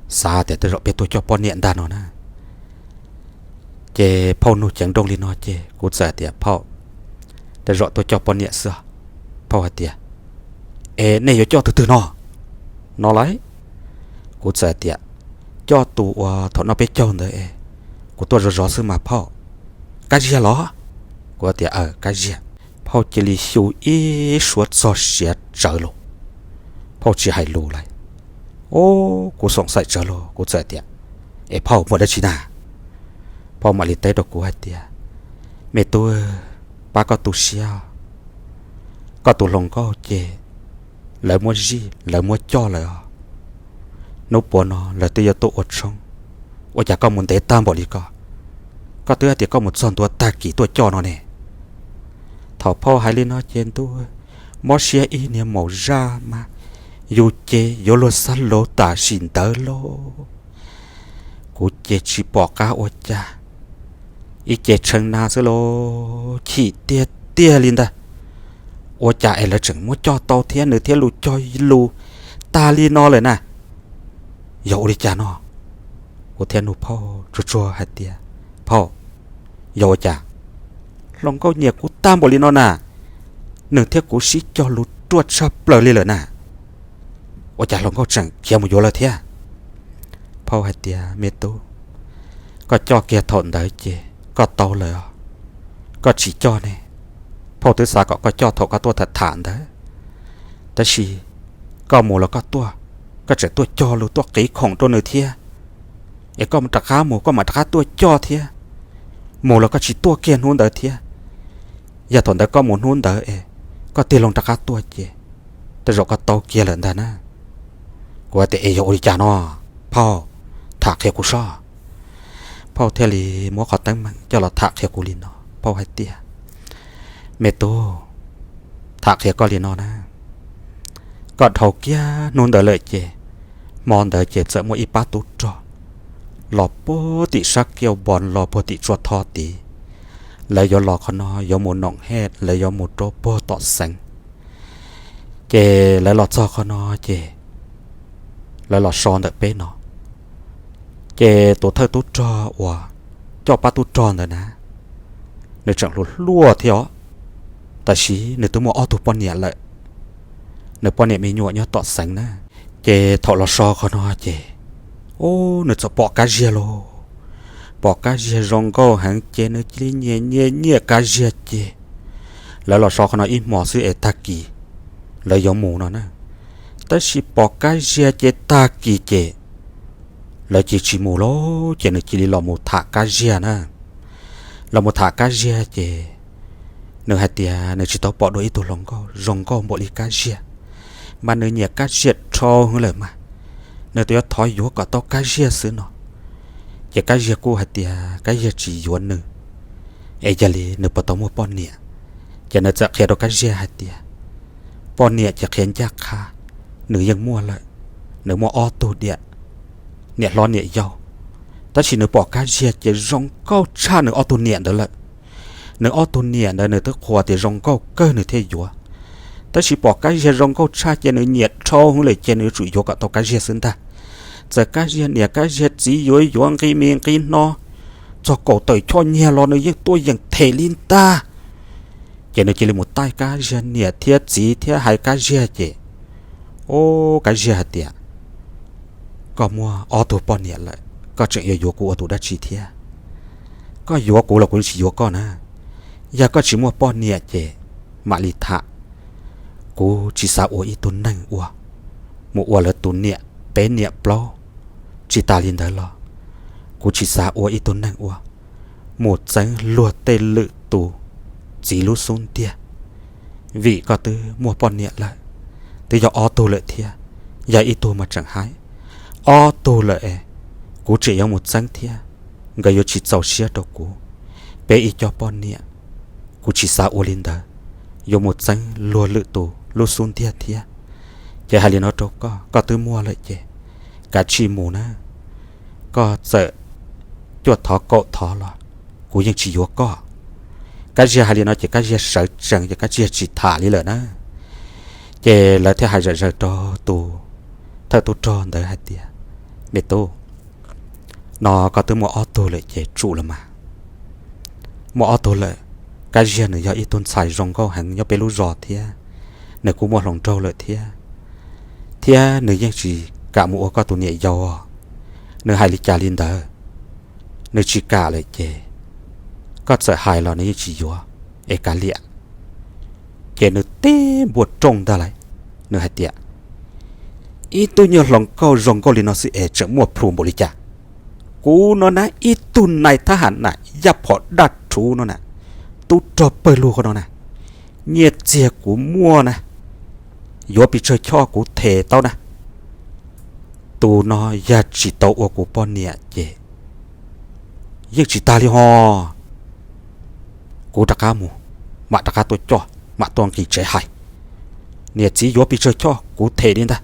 xav tias tej zaum peb tuaj coj poj niam ntag no na. Ces phauj nug ceev nrooj li no ces kuv txawm tias, phauj, tej zaum tuaj coj poj niam xwb. Phauj hais tias, es nej yuav coj tus twg no? No lauj. Kuv txawm tias, coj tus uas thaum no peb caug ntawd es, kuv tuaj zov zov xwb mas phauj, kab ziag los? Kuv tias, aw, kab ziag. Phauj cia li xyu ib suab txog siav tsawv lauj. Phauj tsis hais lus lawm. O, kuv xoom xaim tsawv lauj, kuv txawm tias, es phauj, muaj dab tsi na? Phauj mam li teb rau kuv hais tias, me tub, pab koj tu siab, koj tus hluas nkauj ces lawv muab zij, lawv muab coj lawm os. Hnub puav no lawv twb yuav tuaj ua tshoob, ua cas koj mus ntev tag npaum li ko? Koj twb hais tias koj mus txog ntua tag kis tuaj coj no ne. Thaum phauj hais li no ces ntuj, mob siab ib niag maum zaj mas, yus ces yuav luag xab laug tam sim ntawd lauj. Kuv ces tsis pom qab ua cas, ib ce tshee na xwb lauj, chim tiag tiag li ntag. Ua cas es lawv tseem muab coj tau thiab nws thiaj lus cog lus tag li no lawm na? Yog ua li cas no? Kuv thiaj nug phauj tsuag tsuag hais tias, phauj, yog ua cas hluas nkauj nyiam kuv tag npaum li no na? Nws thiab kuv sib cog lus ruaj tshaj plaws li lawm na. Ua cas hluas nkauj tseem khiav mus yuav lawm thiab? Phauj hais tias, me tub, koj coj kiag thaum ntawd ces koj tau lawm os. Koj tsis coj ne, phauj twb xav kom koj coj thaum koj tuaj tham tham ntawd. Tab sis koj mus los koj tuaj, koj tseem tuaj cog lus tuaj qiv khoom rau nws thiab. Es koj rov qab mus koj mam rov qab tuaj coj thiab. mus los koj tsis tuaj kiag hnub ntawd thiab. Yog thaum ntawd koj mus hnub ntawd es koj tig loo rov qab tuaj ces tej zaum koj tau kiag lawm ntag na. Kuv tias, Es yog ua li cas no, phauj? Tham qhia kuv sob. Phauj thiaj li muab qhov teeb meem coj los tham qhia kuv li no. Phauj hais tias, Me tub, tham qhia koj li no na. Koj dhau kiag hnub ntawd lawm ces hmo ntawd ces txawm muaj ib pab tub rog los puag tim sab kiaj npo los puag tim tsua tho tid. Lawv yuav los qhov no yuav mus noom hej, lawv yuav mus rau puag tom xeev. Ces lawv los txog qhov no ces lawv los so ntawm peb no. Ces tus thawj tub rog uas coj pab tub rog ntawd na, nws tseem hluas hluas thiab os, tab sis nws twb muaj ob tug poj niam lawm. Nws poj niam me nyuam nyob tom xeev na. Ces thaum los so qhov no ces, ub, nws txawm pom Kab Ziag lauj. Pom Kab Ziag zoo nkauj heev ces nws cia li nyiam nyiam nyiam Kab Ziag ces lawv los so qhov no ib hmos xwb es tag kis lawv yuav mus no na. Tab sis pom Kab Ziag ces tag kis ces lawv cia tsis mus lauj, ces nws cia li los mus tham Kab Ziag na. Los mus tham Kab Ziag ces nws hais tias nws tsis tau pom dua ib tug hluas nkauj zoo nkauj npaum li Kab Ziag, mas nws nyiam Kab Ziag dhau heev lawm mas, nws twb yuav thov yuav kom tau Kab Ziag xwb no. Ces Kab Ziag kuj hais tias Kab Ziag tsis yuav nws, es yog li nws puas tau muaj poj niam. Ces nws txawm qhia rau Kab Ziag hais tias, poj niam ces qhia ncaj qha, nws yeej muaj lawm, nws muaj ob tug niam, niam hlob niam yau. Tab sis nws pom Kab Ziag ces zoo nkauj tshaj nws ob tug niam ntawd lawm. Nws ob tug niam ntawd nws twb qhuas tias zoo nkauj kawg nws thiaj yuav. Tab sis pom Kab Ziag zoo nkauj tshaj ces nws nyiam dhau heev lawm ces nws yuav tsum yuav kom tau Kab Ziag xwb ntag. Txawm Kab Ziag niam Kab Ziag txiv yuav yuav nqi mi nqi hno, txog kaum tawm choj nyiaj los nws yeej tuaj yeem them li ntag. Ces nws cia li mus taij Kab Ziag niam thiab txiv thiab hais Kab Ziag ces, ub, Kab Ziag hais tias, koj muaj ob tug poj niam lawm, koj tseem yuav yuav kuv ua tus dab tsi thiab? Koj yuav kuv los kuv yeej tsis yuav koj na. Yog koj tsis muaj poj niam ces mam li tham. Kuv tsis xav ua ib tug neeg uas mus ua lawv tus niam peb niam plaub. Tsis tas li ntawd los kuv tsis xav ua ib tug neeg uas mus txeeb luag tej lwm tus txiv lub xub ntiag. Vim koj twb muaj poj niam lawm, twb yog ob tug lawm thiab, yog ib tug mas tseem haib, ob tug lawm es kuv tseem yuav mus txeeb thiab, nkawd yuav tsis txaus siab rau kuv. Peb ib co poj niam, kuv tsis xav ua li ntawd, yuav mus txeeb luag lwm tus lub xub ntiag thiab. Ces hais li no rau koj, koj twb muaj lawm ces kav tsij mus na. Koj txawm cuaj thov kaum thov los kuv yeej tsis yuav koj. Kab Ziag hais li no ces Kab Ziag sawv tsees ces Kab Ziag tsis tham li lawm na. Ces lawv thiaj hais zom zaws rau tus thawj tub rog ntawd hais tias, me tub, no koj twb muaj ob tug lawm ces tsum los mas. Muaj ob tug lawm, Kab Ziag nws yog ib tug ntxhais zoo nkauj heev nyob peb lub zos thiab, nws kuj muaj hluas nraug lawm thiab, thiab nws yeej tsis kam mus ua koj tus niam yau. Nws hais li cas li ntawd, nws tsis kam lawm ces koj txawm hais los nws yeej tsis yuav, es kav liam. Ces nws teb npua rooj ntag lauj, nws hais tias, ib tug nyuag hluas nkauj zoo nkauj li no xwb es tseem muaj plhus npaum li cas? Kuv no na ib tug nais thab ham na, yaj phom daj rhuv no na, tub rog pawg lug qhov no na, nyiaj txiag kuv muaj na, yuav pes tsawg choj kuv them tau na. Tus no yog tsis tau ua kuv poj niam ces yeej tsis tag li ho. Kuv rov qab mus, mam rov qab tuaj coj, mam tuaj nqis tsev hais. Niam txiv yuav pes tsawg choj kuv them li ntag,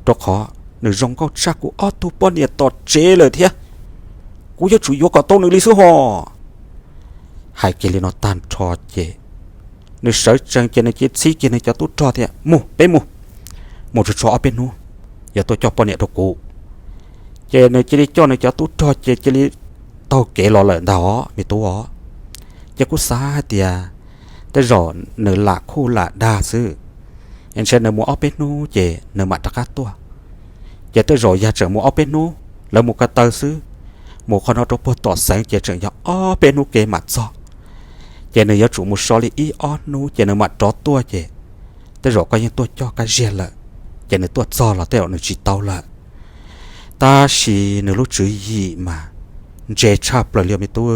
rau qhov nws zoo nkauj tshaj kuv ob tug poj niam tom tsev lawm thiab. Kuv yuav tsum yuav kom tau nws li xwb ho. Hais kiag li no tag nrho ces nws sawv tsees ces nws cia li txhib kiag nws cov tub rog tias, mus, peb mus, mus tsuag tsuag ob peb hnub, yuav tuaj coj poj niam rau kuv. Ces nws cia li coj nws cov tub rog ces cia li taug kev los lawm ntag os me tub os. Ces kuv xav hais tias tej zaum nws lam khuj lam dag xwb, ntshe nws mus ob peb hnub ces nws mam rov qab tuaj. Ces tej zaum yog tseem mus ob peb hnub, lawv mus ko taw xwb, mus qhov no rau puag tom xeev ces tseem yog ob peb hnub kev mam txog. Ces nws yuav tsum mus so li ib ob hnub ces nws mam rov tuaj ces tej zaum koj yeej tuaj coj Kab Ziag lawm, ces nws tuaj txog los tej zaum nws tsis tau lawm. Tab sis nws lub tswv yim mas ntse tshaj plaws li me tub.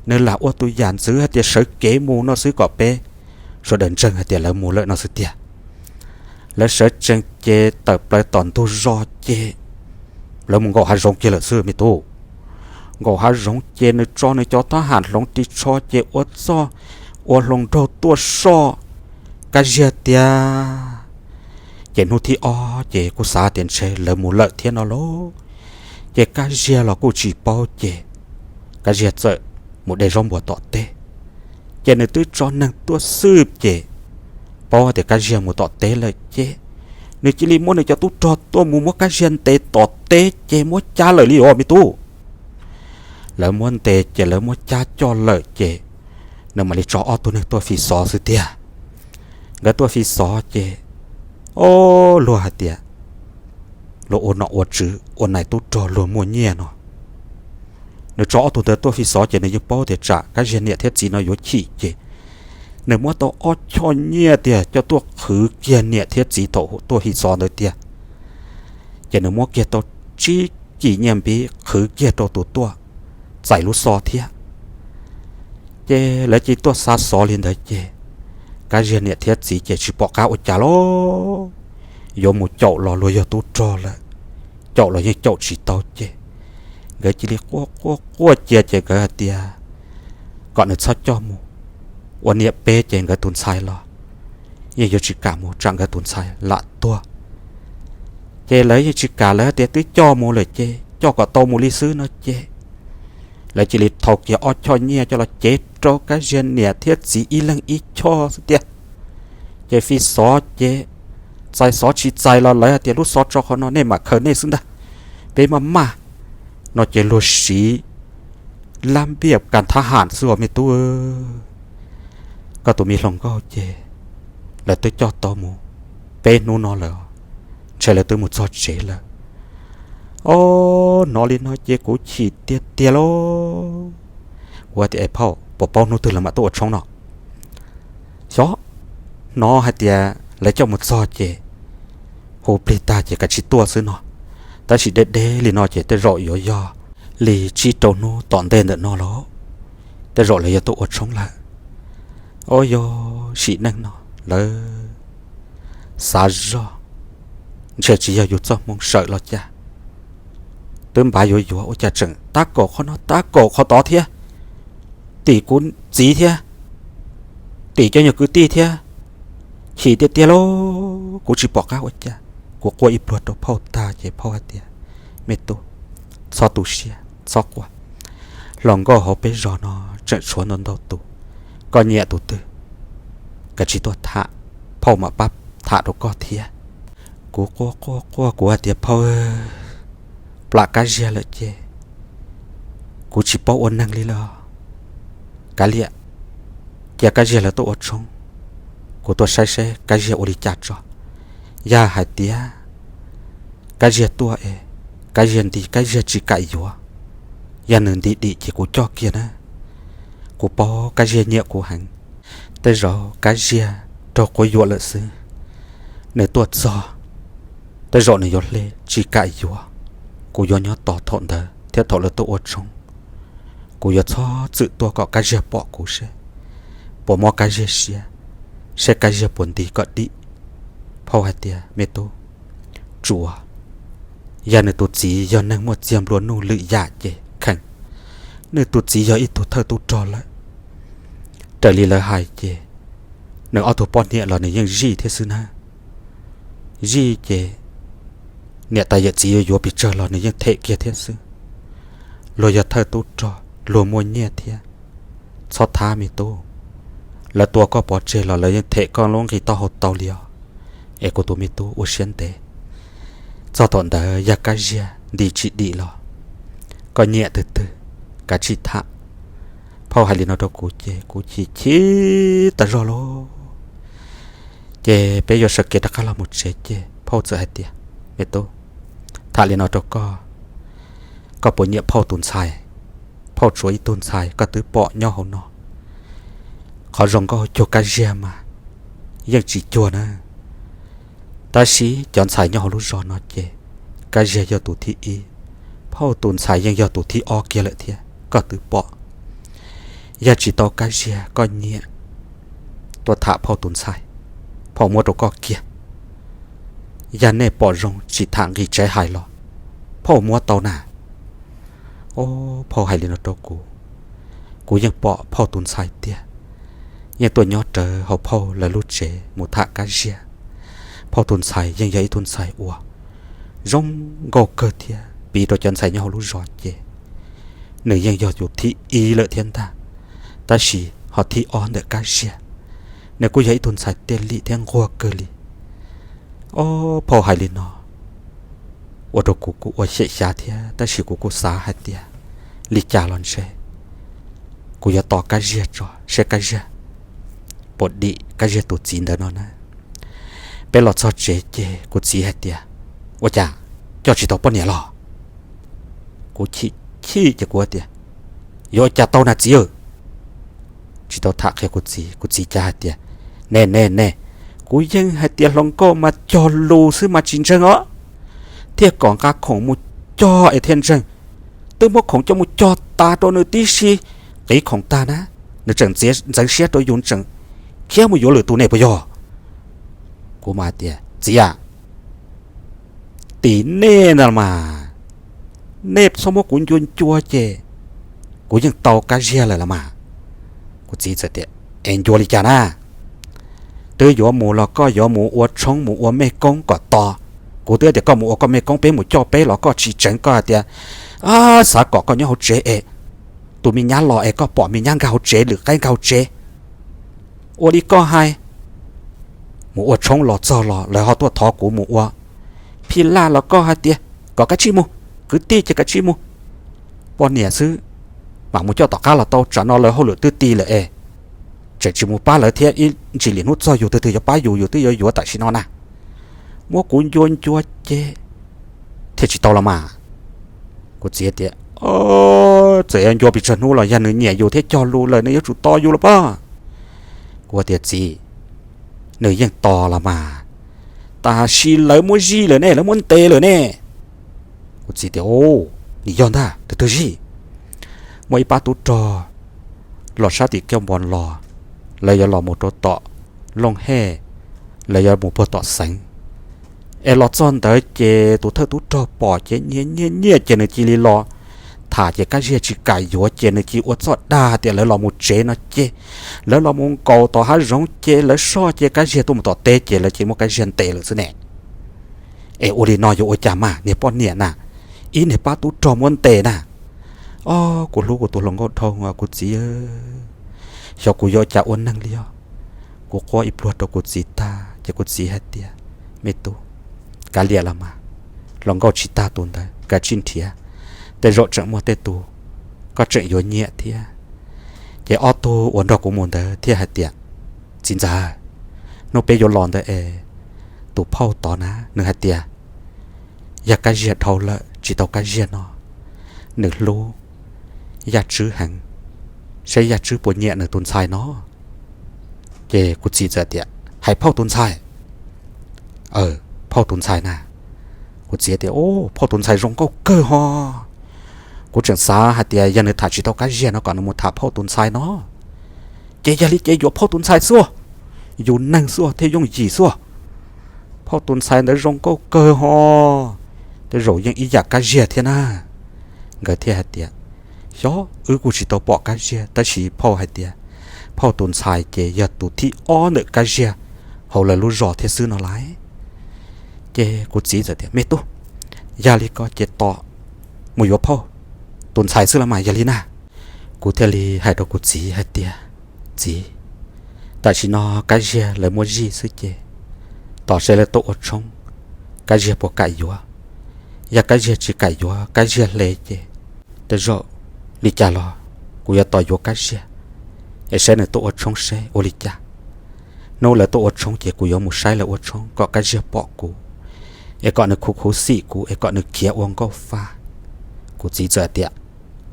Nws lam ua tus yam ntxwv hais tias sawv kev mus no xwb kom peb sawv daws ntseeg hais tias lawv mus lawm no xwb tiag. Lawv sawv tsees ces tawm plaws tom ntug zos ces lawv mus nkaum hav zoov kiag lawm xwb me tub. Nkaum hav zoov ces nws tso nws cov thab ham hloov ris tsho ces ua txoj ua hluas nraug tuaj soj Kab Ziag tiag. Ces hnub thib ob ces kuj xav tias ntshe lawv mus lawm thiab no lauj. Ces Kab Ziag los kuj tsis paub ces Kab Ziag txawm mus de zaub npua tom teb. Ces nws twb tso neeg tuaj xwb ces paub tias Kab Ziag mus tom teb lawm ces nws cia li muab nws cov tub rog tuaj mus muab Kab Ziag ntes tom teb ces muab cab lawm li os me tub. Lawv muab ntes ces lawv muab cab coj lawm ces nws mam li tso ob tug neeg tuaj fi xov xwb tiag. Nkawd tuaj fi xov ces, o, luag hais tias luag ua nom ua tswv ua nais tub rog luag muaj nyiaj no. Nws tso ob tug ntawd tuaj fi xov ces nws yeej paub tias tsam Kab Ziag niam thiab txiv no yuav chim ces nws muab tau ob choj nyiaj tiag coj tuaj qhwv kiag niam thiab txiv thaum tuaj fi xov ntawd tiag. Ces nws muab kiag tau tsib kis nyiaj npib qhwv kiag rau tus tuaj txais lub xov thiab. Ces lawv cia li tuaj xa xov li ntawd ces Kab Ziag niam thiab txiv ces tsis pom qab ua cas lauj. Yuav mus caum los luag yog tub rog lawm, caum los yeej caum tsis tau ces nkawd cia li quaj quaj quaj cia ces nkawd hais tias kom nws txhob coj mus ua niam peb ces nkawd tus ntxhais los yeej yuav tsis kam mus tsam nkawd tus ntxhais lam tuag. Ces lawv yeej tsis kam, lawv hais tias twb coj mus lawm ces coj kom tau mus li xwb no ces lawv cia li thau kiag ob choj nyiaj coj los cev rau Kab Ziag niam thiab txiv ib leeg ib choj xwb tiag. Ces fi xov ces txais xov tsis txais los lawv hais tias lub xov tso qhov no nej mam khaws nej xwb ntag, peb maj maj no ces luag siv lab npiaj kas thab ham xwb os me tub. Koj tus me hluas nkauj ces lawv twb coj tau mus peb hnub no lawm, ntshe lawv twb mus txog tsev lawm. Ob, hnov li no ces kuv chim tiag tiag lauj. Kuv tias, es phauj, puas paub hnub twg lawv mam tuaj ua tshoob no? Xyov, hnov hais tias lawv coj mus txog ces hu plig tag ces kav tsij tuaj xwb no. Tab sis deb deb li no ces tej zaum yuav yog li tsib rau hnub tom ntej ntawm no lauj, tej zaum lawv yuav tuaj ua tshoob lawm. Ob, yog sim neej no lawv xav zoj, ntshe tsis yog yus txoj hmoo sawm los cas. Twb npav yuav yuav ua cas tseem tab kaum qhov no tab kaum qhov tod thiab, tim kuv txiv thiab tim cov nyuag kwv tij thiab. Chim tiag tiag lauj, kuv tsis pom qab ua cas. Kuv quaj ib pluag rau phauj tag ces phauj hais tias, me tub, txhob tu siab txhob quaj. Hluas nkauj hauv peb zos no tseem tshuav ntau ntau tus, koj nyiam tus twg kav tsij tuaj tham, phauj mam pab tham rau koj thiab. Kuv quaj quaj quaj kuv hais tias, phauj, plam Kab Ziag lawm ces kuv tsis paub ua neeg li lawm. Kav liam, cia Kab Ziag lawv tuaj ua tshoob, kuv tuaj saib saib Kab Ziag ua li cas tso. Yog hais tias Kab Ziag tuaj es Kab Ziag nti, Kab Ziag tsis kam yuav, yog nws nti dim ces kuv coj kiag na. Kuv paub Kab Ziag nyiam kuv heev, tej zaum Kab Ziag raug quab yuam lawm xwb. Nws tuaj txog, tej zaum nws yuav hle tsis kam yuav. Kuv yuav nyob tos thaum ntawd thiab thaum lawv tuaj ua tshoob. Kuv yuav txhob txwm tuaj kom Kab Ziag pom kuv seb puas mob Kab Ziag siab, seb Kab Ziag puas nti kom dim. Phauj hais tias, me tub, tsuav yog nws tus txiv yog neeg muaj txiag nplua nuj lwm yam ces kheev. Nws tus txiv yog ib tug thawj tub rog lawm. Raws li lawv hais ces nws ob tug poj niam los nws yeej zij thiab xwb na. Zij ces niam tais yawm txiv yuav yuav pes tsawg los nws yeej them kiag thiab xwb. Luag yog thawj tub rog, luag muaj nyiaj thiab. Txhob thab me tub, lawv tua koj pov tseg los lawv yeej them koj lub nqi taub hau tau li os. Es kuv tus me tub ua siab ntev, txog thaum ntawd yog Kab Ziag nti tsis dim los koj nyiam tus twg kav tsij tham. Phauj hais li no rau kuv ces kuv chim chim tas zog lauj. Ces peb yuav sawv kev rov qab los mus tsev ces phauj txawm hais tias, me tub, tham li no rau koj, koj puas nyiam phauj tus ntxhais? Phauj tshuav ib tug ntxhais koj twb pom nyob hauv no. Qhov zoo nkauj cuag Kab Ziag mas yeej tsis cuag na. Tab sis cov ntxhais nyob hauv lub zos no ces Kab Ziag yog tus thib ib, phauj tus ntxhais yeej yog tus thib ob kiag lawm thiab koj twb pom. Yog tsis tau Kab Ziag koj nyiam, tuaj tham phauj tus ntxhais, phauj muab rau koj kiag. Yog nej pom zoo tsis tham nqi tsev hais los, phauj muab tau na. Ob, phauj hais li no rau kuv, kuv yeej pom phauj tus ntxhais tiag, yeej tuaj nyob rawv hauv phauj lawv lub tsev mus tham Kab Ziag. Phauj tus ntxhais yeej yog ib tug ntxhais uas zoo nkauj kawg thiab piv rau cov ntxhais nyob hauv lub zos ces nws yeej yog tus thib ib lawm thiab ntag, tab sis ho thib ob ntawm Kab Ziag. Nws kuj yog ib tug ntxhais tiaj lim thiab nquag kawg li. Ob, phauj hais li no ua rau kuv kuj ua xyem xyav thiab, tab sis kuv kuj xav hais tias li cas los ntshe kuv yuav tos Kab Ziag tso seb Kab Ziag puas dim Kab Ziag tus txiv ntawd no na. Peb los txog tsev ces kuv txiv hais tias, ua cas coj tsis tau poj niam los? Kuv chim chim ces kuv tias, yuav ua cas tau na txiv? Tsis tau tham qhia kuv txiv, kuv txiv cas hais tias, ne ne ne, kuv yeej hais tias hluas nkauj mas cog lus xwb mas tsis ntseeg os, thiaj kom nqa khoom mus cog es thiaj ntseeg. Twb muab khoom coj mus cog tas rau nws tib si, qiv khoom tag na, nws tseem ntxeev siab rau yus tseem khiav mus yuav lwm tus ne puas yog? Kuv mas tias, txiv a, tim nej ntag los mas, nej txhob muab kuv ncua ncua ces kuv yeej tau Kab Ziag lawm los mas. Kuv txiv txawm tias, es ncua li cas na? Twb yuav mus los koj yuav mus ua tshoob mus ua mej koob kom tos. Kuv twb tias koj mus ua koj mej koob peb mus coj peb los koj tsis tseev, koj hais tias xav kom koj nyob hauv tsev es tus me nyab los es koj pom me nyab nkag hauv tsev lwm qaib nkag hauv tsev. Ua li koj hais, mus ua tshoob los txog los lawv ho tuaj thov kuv mus ua phij laj los koj hais tias kom kav tsij mus, kwv tij ces kav tsij mus, poj niam xwb mam mus coj tom qab los tau, tsam no lawv hauj lwm twb ti lawm es tseem tsis mus pab lawv thiab ib ntsis lwm hnub txog yus twg twg yuav pab yus, yus twb yuav yuav tam sim no na. Muab kuv ncua ncua ces thiaj tsis tau los mas. Kuv txiv tias, txawm yuav ncua pes tsawg hnub los yog nws nyiam yus thiab cog lus lawm nws yuav tsum tos yus los pob. Kuv tias, txiv, nws yeej tos los mas, tab sis lawv muab zij lawm ne, lawv muab ntes lawm ne. Kuv txiv tias, nws yog ntag, tus twg zij? Muaj ib pab tub rog los sab tim Kiaj Npo los, lawv yuav los mus rau tom Looj Hej, lawv yuav mus puag tom Xeev. Es los txog ntawd ces tus thawj tub rog pom ces nyiaj nyiaj nyiaj ces nws cia li los tham ces Kab Ziag tsis kam yuav ces nws cia li ua txoj dag hais tias lawv los mus tsev no ces lawv los mus nkaum tom hav zoov ces lawv soj ces Kab Ziag tuaj mus tom teb ces lawv cia li muab Kab Ziag ntes lawm xwb ne. Es ua li no yuav ua cas mas niag poj niam na, ib niag pab tub rog muab ntes na. Ob, kuv hlub kuv tus hluas nkauj dhau os kuv txiv, xyov kuv yuav ua cas ua neeg li os. Kuv quaj ib pluag rau kuv txiv tag ces kuv txiv hais tias, me tub, kav liam los mas, hluas nkauj tsis tag tus ntawd kav tsij nrhiav, tej zaum tseem muaj tej tus koj tseem yuav nyiam thiab. Ces ob tug uas nrog kuv mus ntawd thiaj hais tias, txiv ntxawm, hnub peb yuav los ntawd es tus phauj tod na nws hais tias yog Kab Ziag dhau lawm tsis tau Kab Ziag no, nws hlub Yaj Tswb heev, saib Yaj Tswb puas nyiam nws tus ntxhais no. Ces kuv txiv txawm tias, hais phauj tus ntxhais? Phauj tus ntxhais na. Kuv txiv tias, phauj tus ntxhais zoo nkauj kawg ho. Kuv tseem xav hais tias yog nws tham tsis tau Kab Ziag no kom nws mus tham phauj tus ntxhais no. Ces yog li ces yuav phauj tus ntxhais xwb, yus neeg xwb thiaj yooj yim xwb. Phauj tus ntxhais ntawd zoo nkauj kawg ho, tej zaum yeej ib yam Kab Ziag thiab na. Nkawd thiaj hais tias, xyov, wb kuj tsis tau pom Kab Ziag tab sis phauj hais tias phauj tus ntxhais ces yog tus thib ob ntawm Kab Ziag hauv lawv lub zos thiab xwb no lauj. Ces kuv txiv txawm tias, me tub, yog li ko ces tos mus yuav phauj tus ntxhais xwb los mas yog li na. Kuv thiaj li hais rau kuv txiv hais tias, txiv, tam sim no Kab Ziag lawv muab zij xwb ces tos seb lawv tuaj ua tshoob, Kab Ziag puas kam yuav. Yog Kab Ziag tsis kam yuav, Kab Ziag hle ces tej zaum li cas los kuv yuav tos yuav Kab Ziag, es saib nws tuaj ua tshoob seb ua li cas. Hnub lawv tuaj ua tshoob ces kuv yuav mus saib lawv ua tshoob kom Kab Ziag pom kuv, es kom nws khuv khuv xim kuv, es kom nws khiav ua nkauj fa. Kuv txiv txawm tias,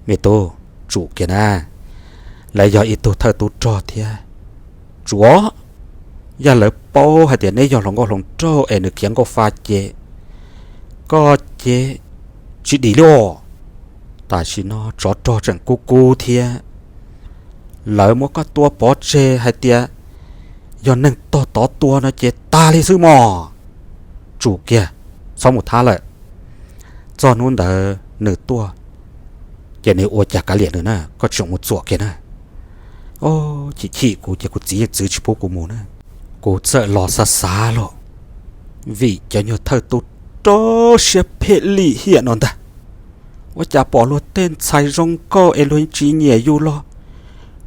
me tub, tsum kiag na, lawv yog ib tug thawj tub rog thiab. Tsum, yog lawv paub hais tias neb yog hluas nkauj hluas nraug es nws khiav nkauj fa ces koj ces tsis dim li os. Tam sim no tsov rog tseem kub kub thiab, lawv muab koj tua pov tseg hais tias yog neeg tog tov tua no ces tag li xwb mog. Tsum kiag, txhob mus thab lawm. Txog hnub ntawd nws tuaj ces nws ua cas kav liam nws na, koj tseem mus txuam kiag na. Chim chim kuv ces kuv txiv yeej txwv tsis pub kuv mus na. Kuv txawm los xav xav los, vim cov nyuag thawj tub rog siab phem lim hiam no ntag, ua cas pom luag tej ntxhais zoo nkauj es luag tsis nyiam yus los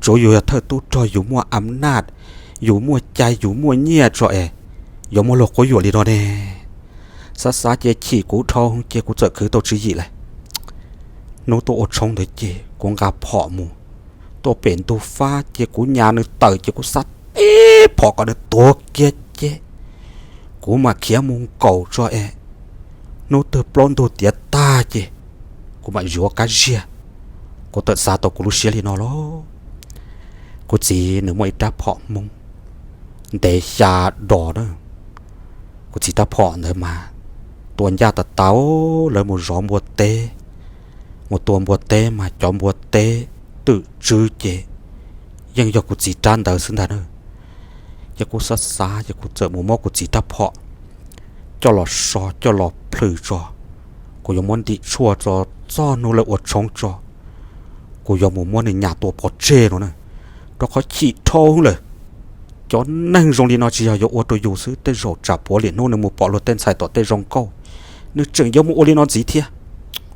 tsuav yus yog thawj tub rog, yus muaj am naj, yus muaj cai, yus muaj nyiaj tso es yuav muab luag quab yuam li no ne. Xav xav ces chim kuv dhau ces kuv txawm khwv tau tswv yim lawm. Hnub tuaj ua tshoob ntawd ces kuv nqa phom mus, tuaj pem ntug fab ces kuv nyas nws tawm ces kuv xav tib phom kom nws tuag kiag ces kuv mam khiav mus nkaum tso es hnub twg plaub ntug tiav tag ces kuv mam yuav qab ziag. Kuv txawm xav tau kuv lub siab li no lauj. Kuv txiv nws muaj ib rab phom Hmoob ntev xya dos na. Kuv txiv rab phom ntawd mas tua ncaj tas tas, lawv mus zov npua teb, mus tua npua teb mas cov npua teb twm tswb ces yeej yog kuv txiv rab ntawd xwb ntag na. Ces kuv xav xav ces kuv txawm mus muab kuv txiv rab phom coj los so coj los plhws tso. Kuv yuav muab ntim tshuaj tso, txog hnub lawv ua tshoob tso, kuv yuav mus muab nws nyas tua pov tseg no na, rau qhov chim dhau lawm. Cov neeg zoo li no tsis yog yuav ua rau yus xwb, tej zaum tsam puav leej hnub nws mus pom luag tej ntxhais tom tej zoo nkauj, nws tseem yuav mus ua li no ntxiv thiab.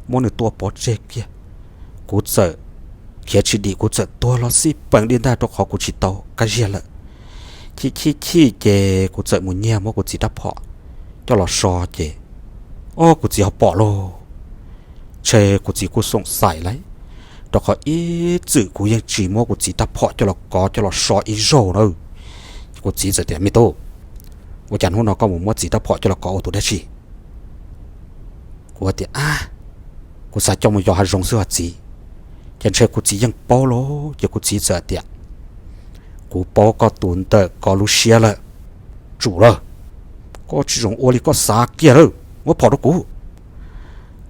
Muab nws tua pov tseg kiag. Kuv txawm khiav tsis dim, kuv txawm tuag los xij peem li ntag rau qhov kuv tsis tau qab ziag lawm. Chim chim chim ces kuv txawm mus nyiag muab kuv txiv rab phom coj los so ces, o, kuv txiv ho pom lauj. Ntshe kuv txiv kuj xoom xaim lawm, rau qhov ib txwm kuv yeej tsis muab kuv txiv rab phom coj los kov coj los so ib zaug na. Kuv txiv txawm tias, Me tub, ua cas hnub no koj mus muab txiv rab phom coj los kov ua tus dab tsi? Kuv tias, A, kuv xav coj mus yos hav zoov xwb os txiv. Ces ntshe kuv txiv yeej paub lauj, ces kuv txiv txawm tias, Kuv paub koj tus ntawm koj lub siab lawm. Tsum lawm, koj tsis zoo ua li koj xav kiag lawm, muab phom rau kuv.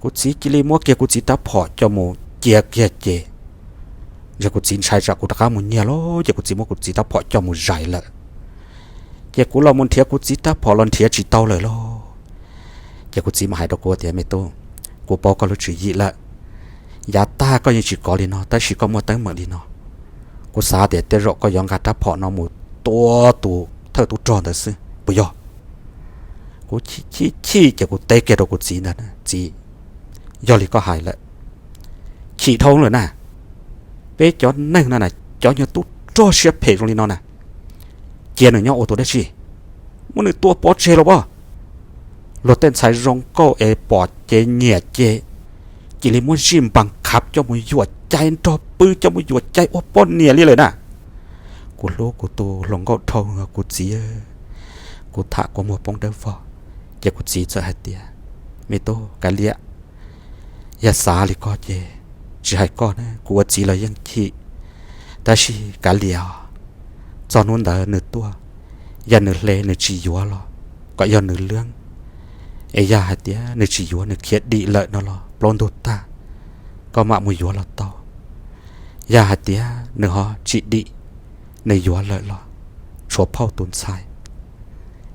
Kuv txiv cia li muab kiag kuv txiv rab phom coj mus cia kiag ces, ntshe kuv txiv ntshai tsam kuv rov qab mus nyiag los ces kuv txiv muab kuv txiv rab phom coj mus zais lawm. Ces kuv los mus nrhiav kuv txiv rab phom los nrhiav tsis tau lawm lauj. Ces kuv txiv mam hais rau kuv tias, Me tub, kuv paub koj lub tswv yim lawm. Yav tag koj yeej tsis kov li no tab sis koj muaj teeb meem li no, kuv xav tias tej zaum koj yuav nqa rab phom no mus tua tus thawj tub rog ntawd xwb puas yog? Kuv chim chim chim ces kuv teb kiag rau kuv txiv ntag, Txiv, yog li koj hais lawm. Chim dhau lawm na, peb cov neeg no na, cov nyuag tub rog siab phem zoo li no na, cia nws nyob ua tus dab tsi? Muab nws tua pov tseg los as. Luag tej ntxhais zoo nkauj es pom ces nyiam ces cia li muab zij npas khav coj mus yuam cai nrog pw, coj mus yuam cai ua poj niam li lawm na. Kuv hlub kuv tus hluas nkauj dhau, kuv txiv, kuv tham kua muag poob dawb vog. Ces kuv txiv txawm hais tias, Me tub kav liam, yog xav li koj ces tsis hais koj na, kuv ua txiv los yeej chim. Tab sis kav liam os, txog hnub ntawd nws tuaj, yog nws hle nws tsis yuav los kom yog nws lwj. Es yog hais tias nws tsis yuav, nws khiav dim lawm no los plaub ntug tag, koj mam mus yuav los tau. Yog hais tias nws ho tsis dim, nws yuav lawm los tshuav phauj tus ntxhais,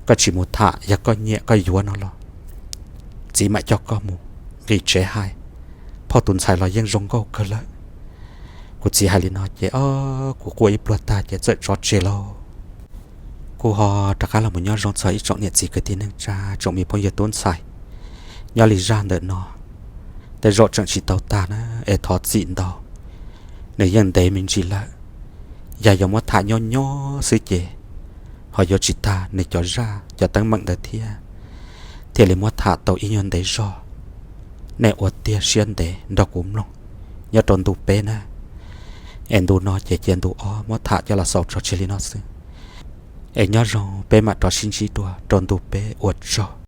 koj tsis mus tham, yog koj nyiam koj yuav no los txiv mam coj koj mus nqis tsev hais, phauj tus ntxhais los yeej zoo nkauj kawg lawm. Kuv txiv hais li no ces, o, kuv quaj ib pluag tag ces txawm tso tseg lauj. Kuv ho rov qab los mus nyob zoo txog ib tsoom niam txiv kwv tij neej tsa, tsoom me phooj ywg tub ntxhais. Nyob li zaj ntawm no, tej zaum tseem tsis tau tag na, es thov txim ntau. Nws yeej ntev me ntsis lawm, yog yuav muab tham nyob nyob xwb ces ho yuav tsis tag nws cov zaj cov teeb meem ntawd thiab, thiaj li muab tham tau ib nyuag ntev zog. Nej ua tiag siab ntev nrog kuv mloog nyob rau ntu peb na. Es ntu no ces cia ntu ob muab tham coj los xaus tso tseg li no xwb. Es nyob zoo, peb mam rov sib ntsib dua rau ntu peb, ua tsaug.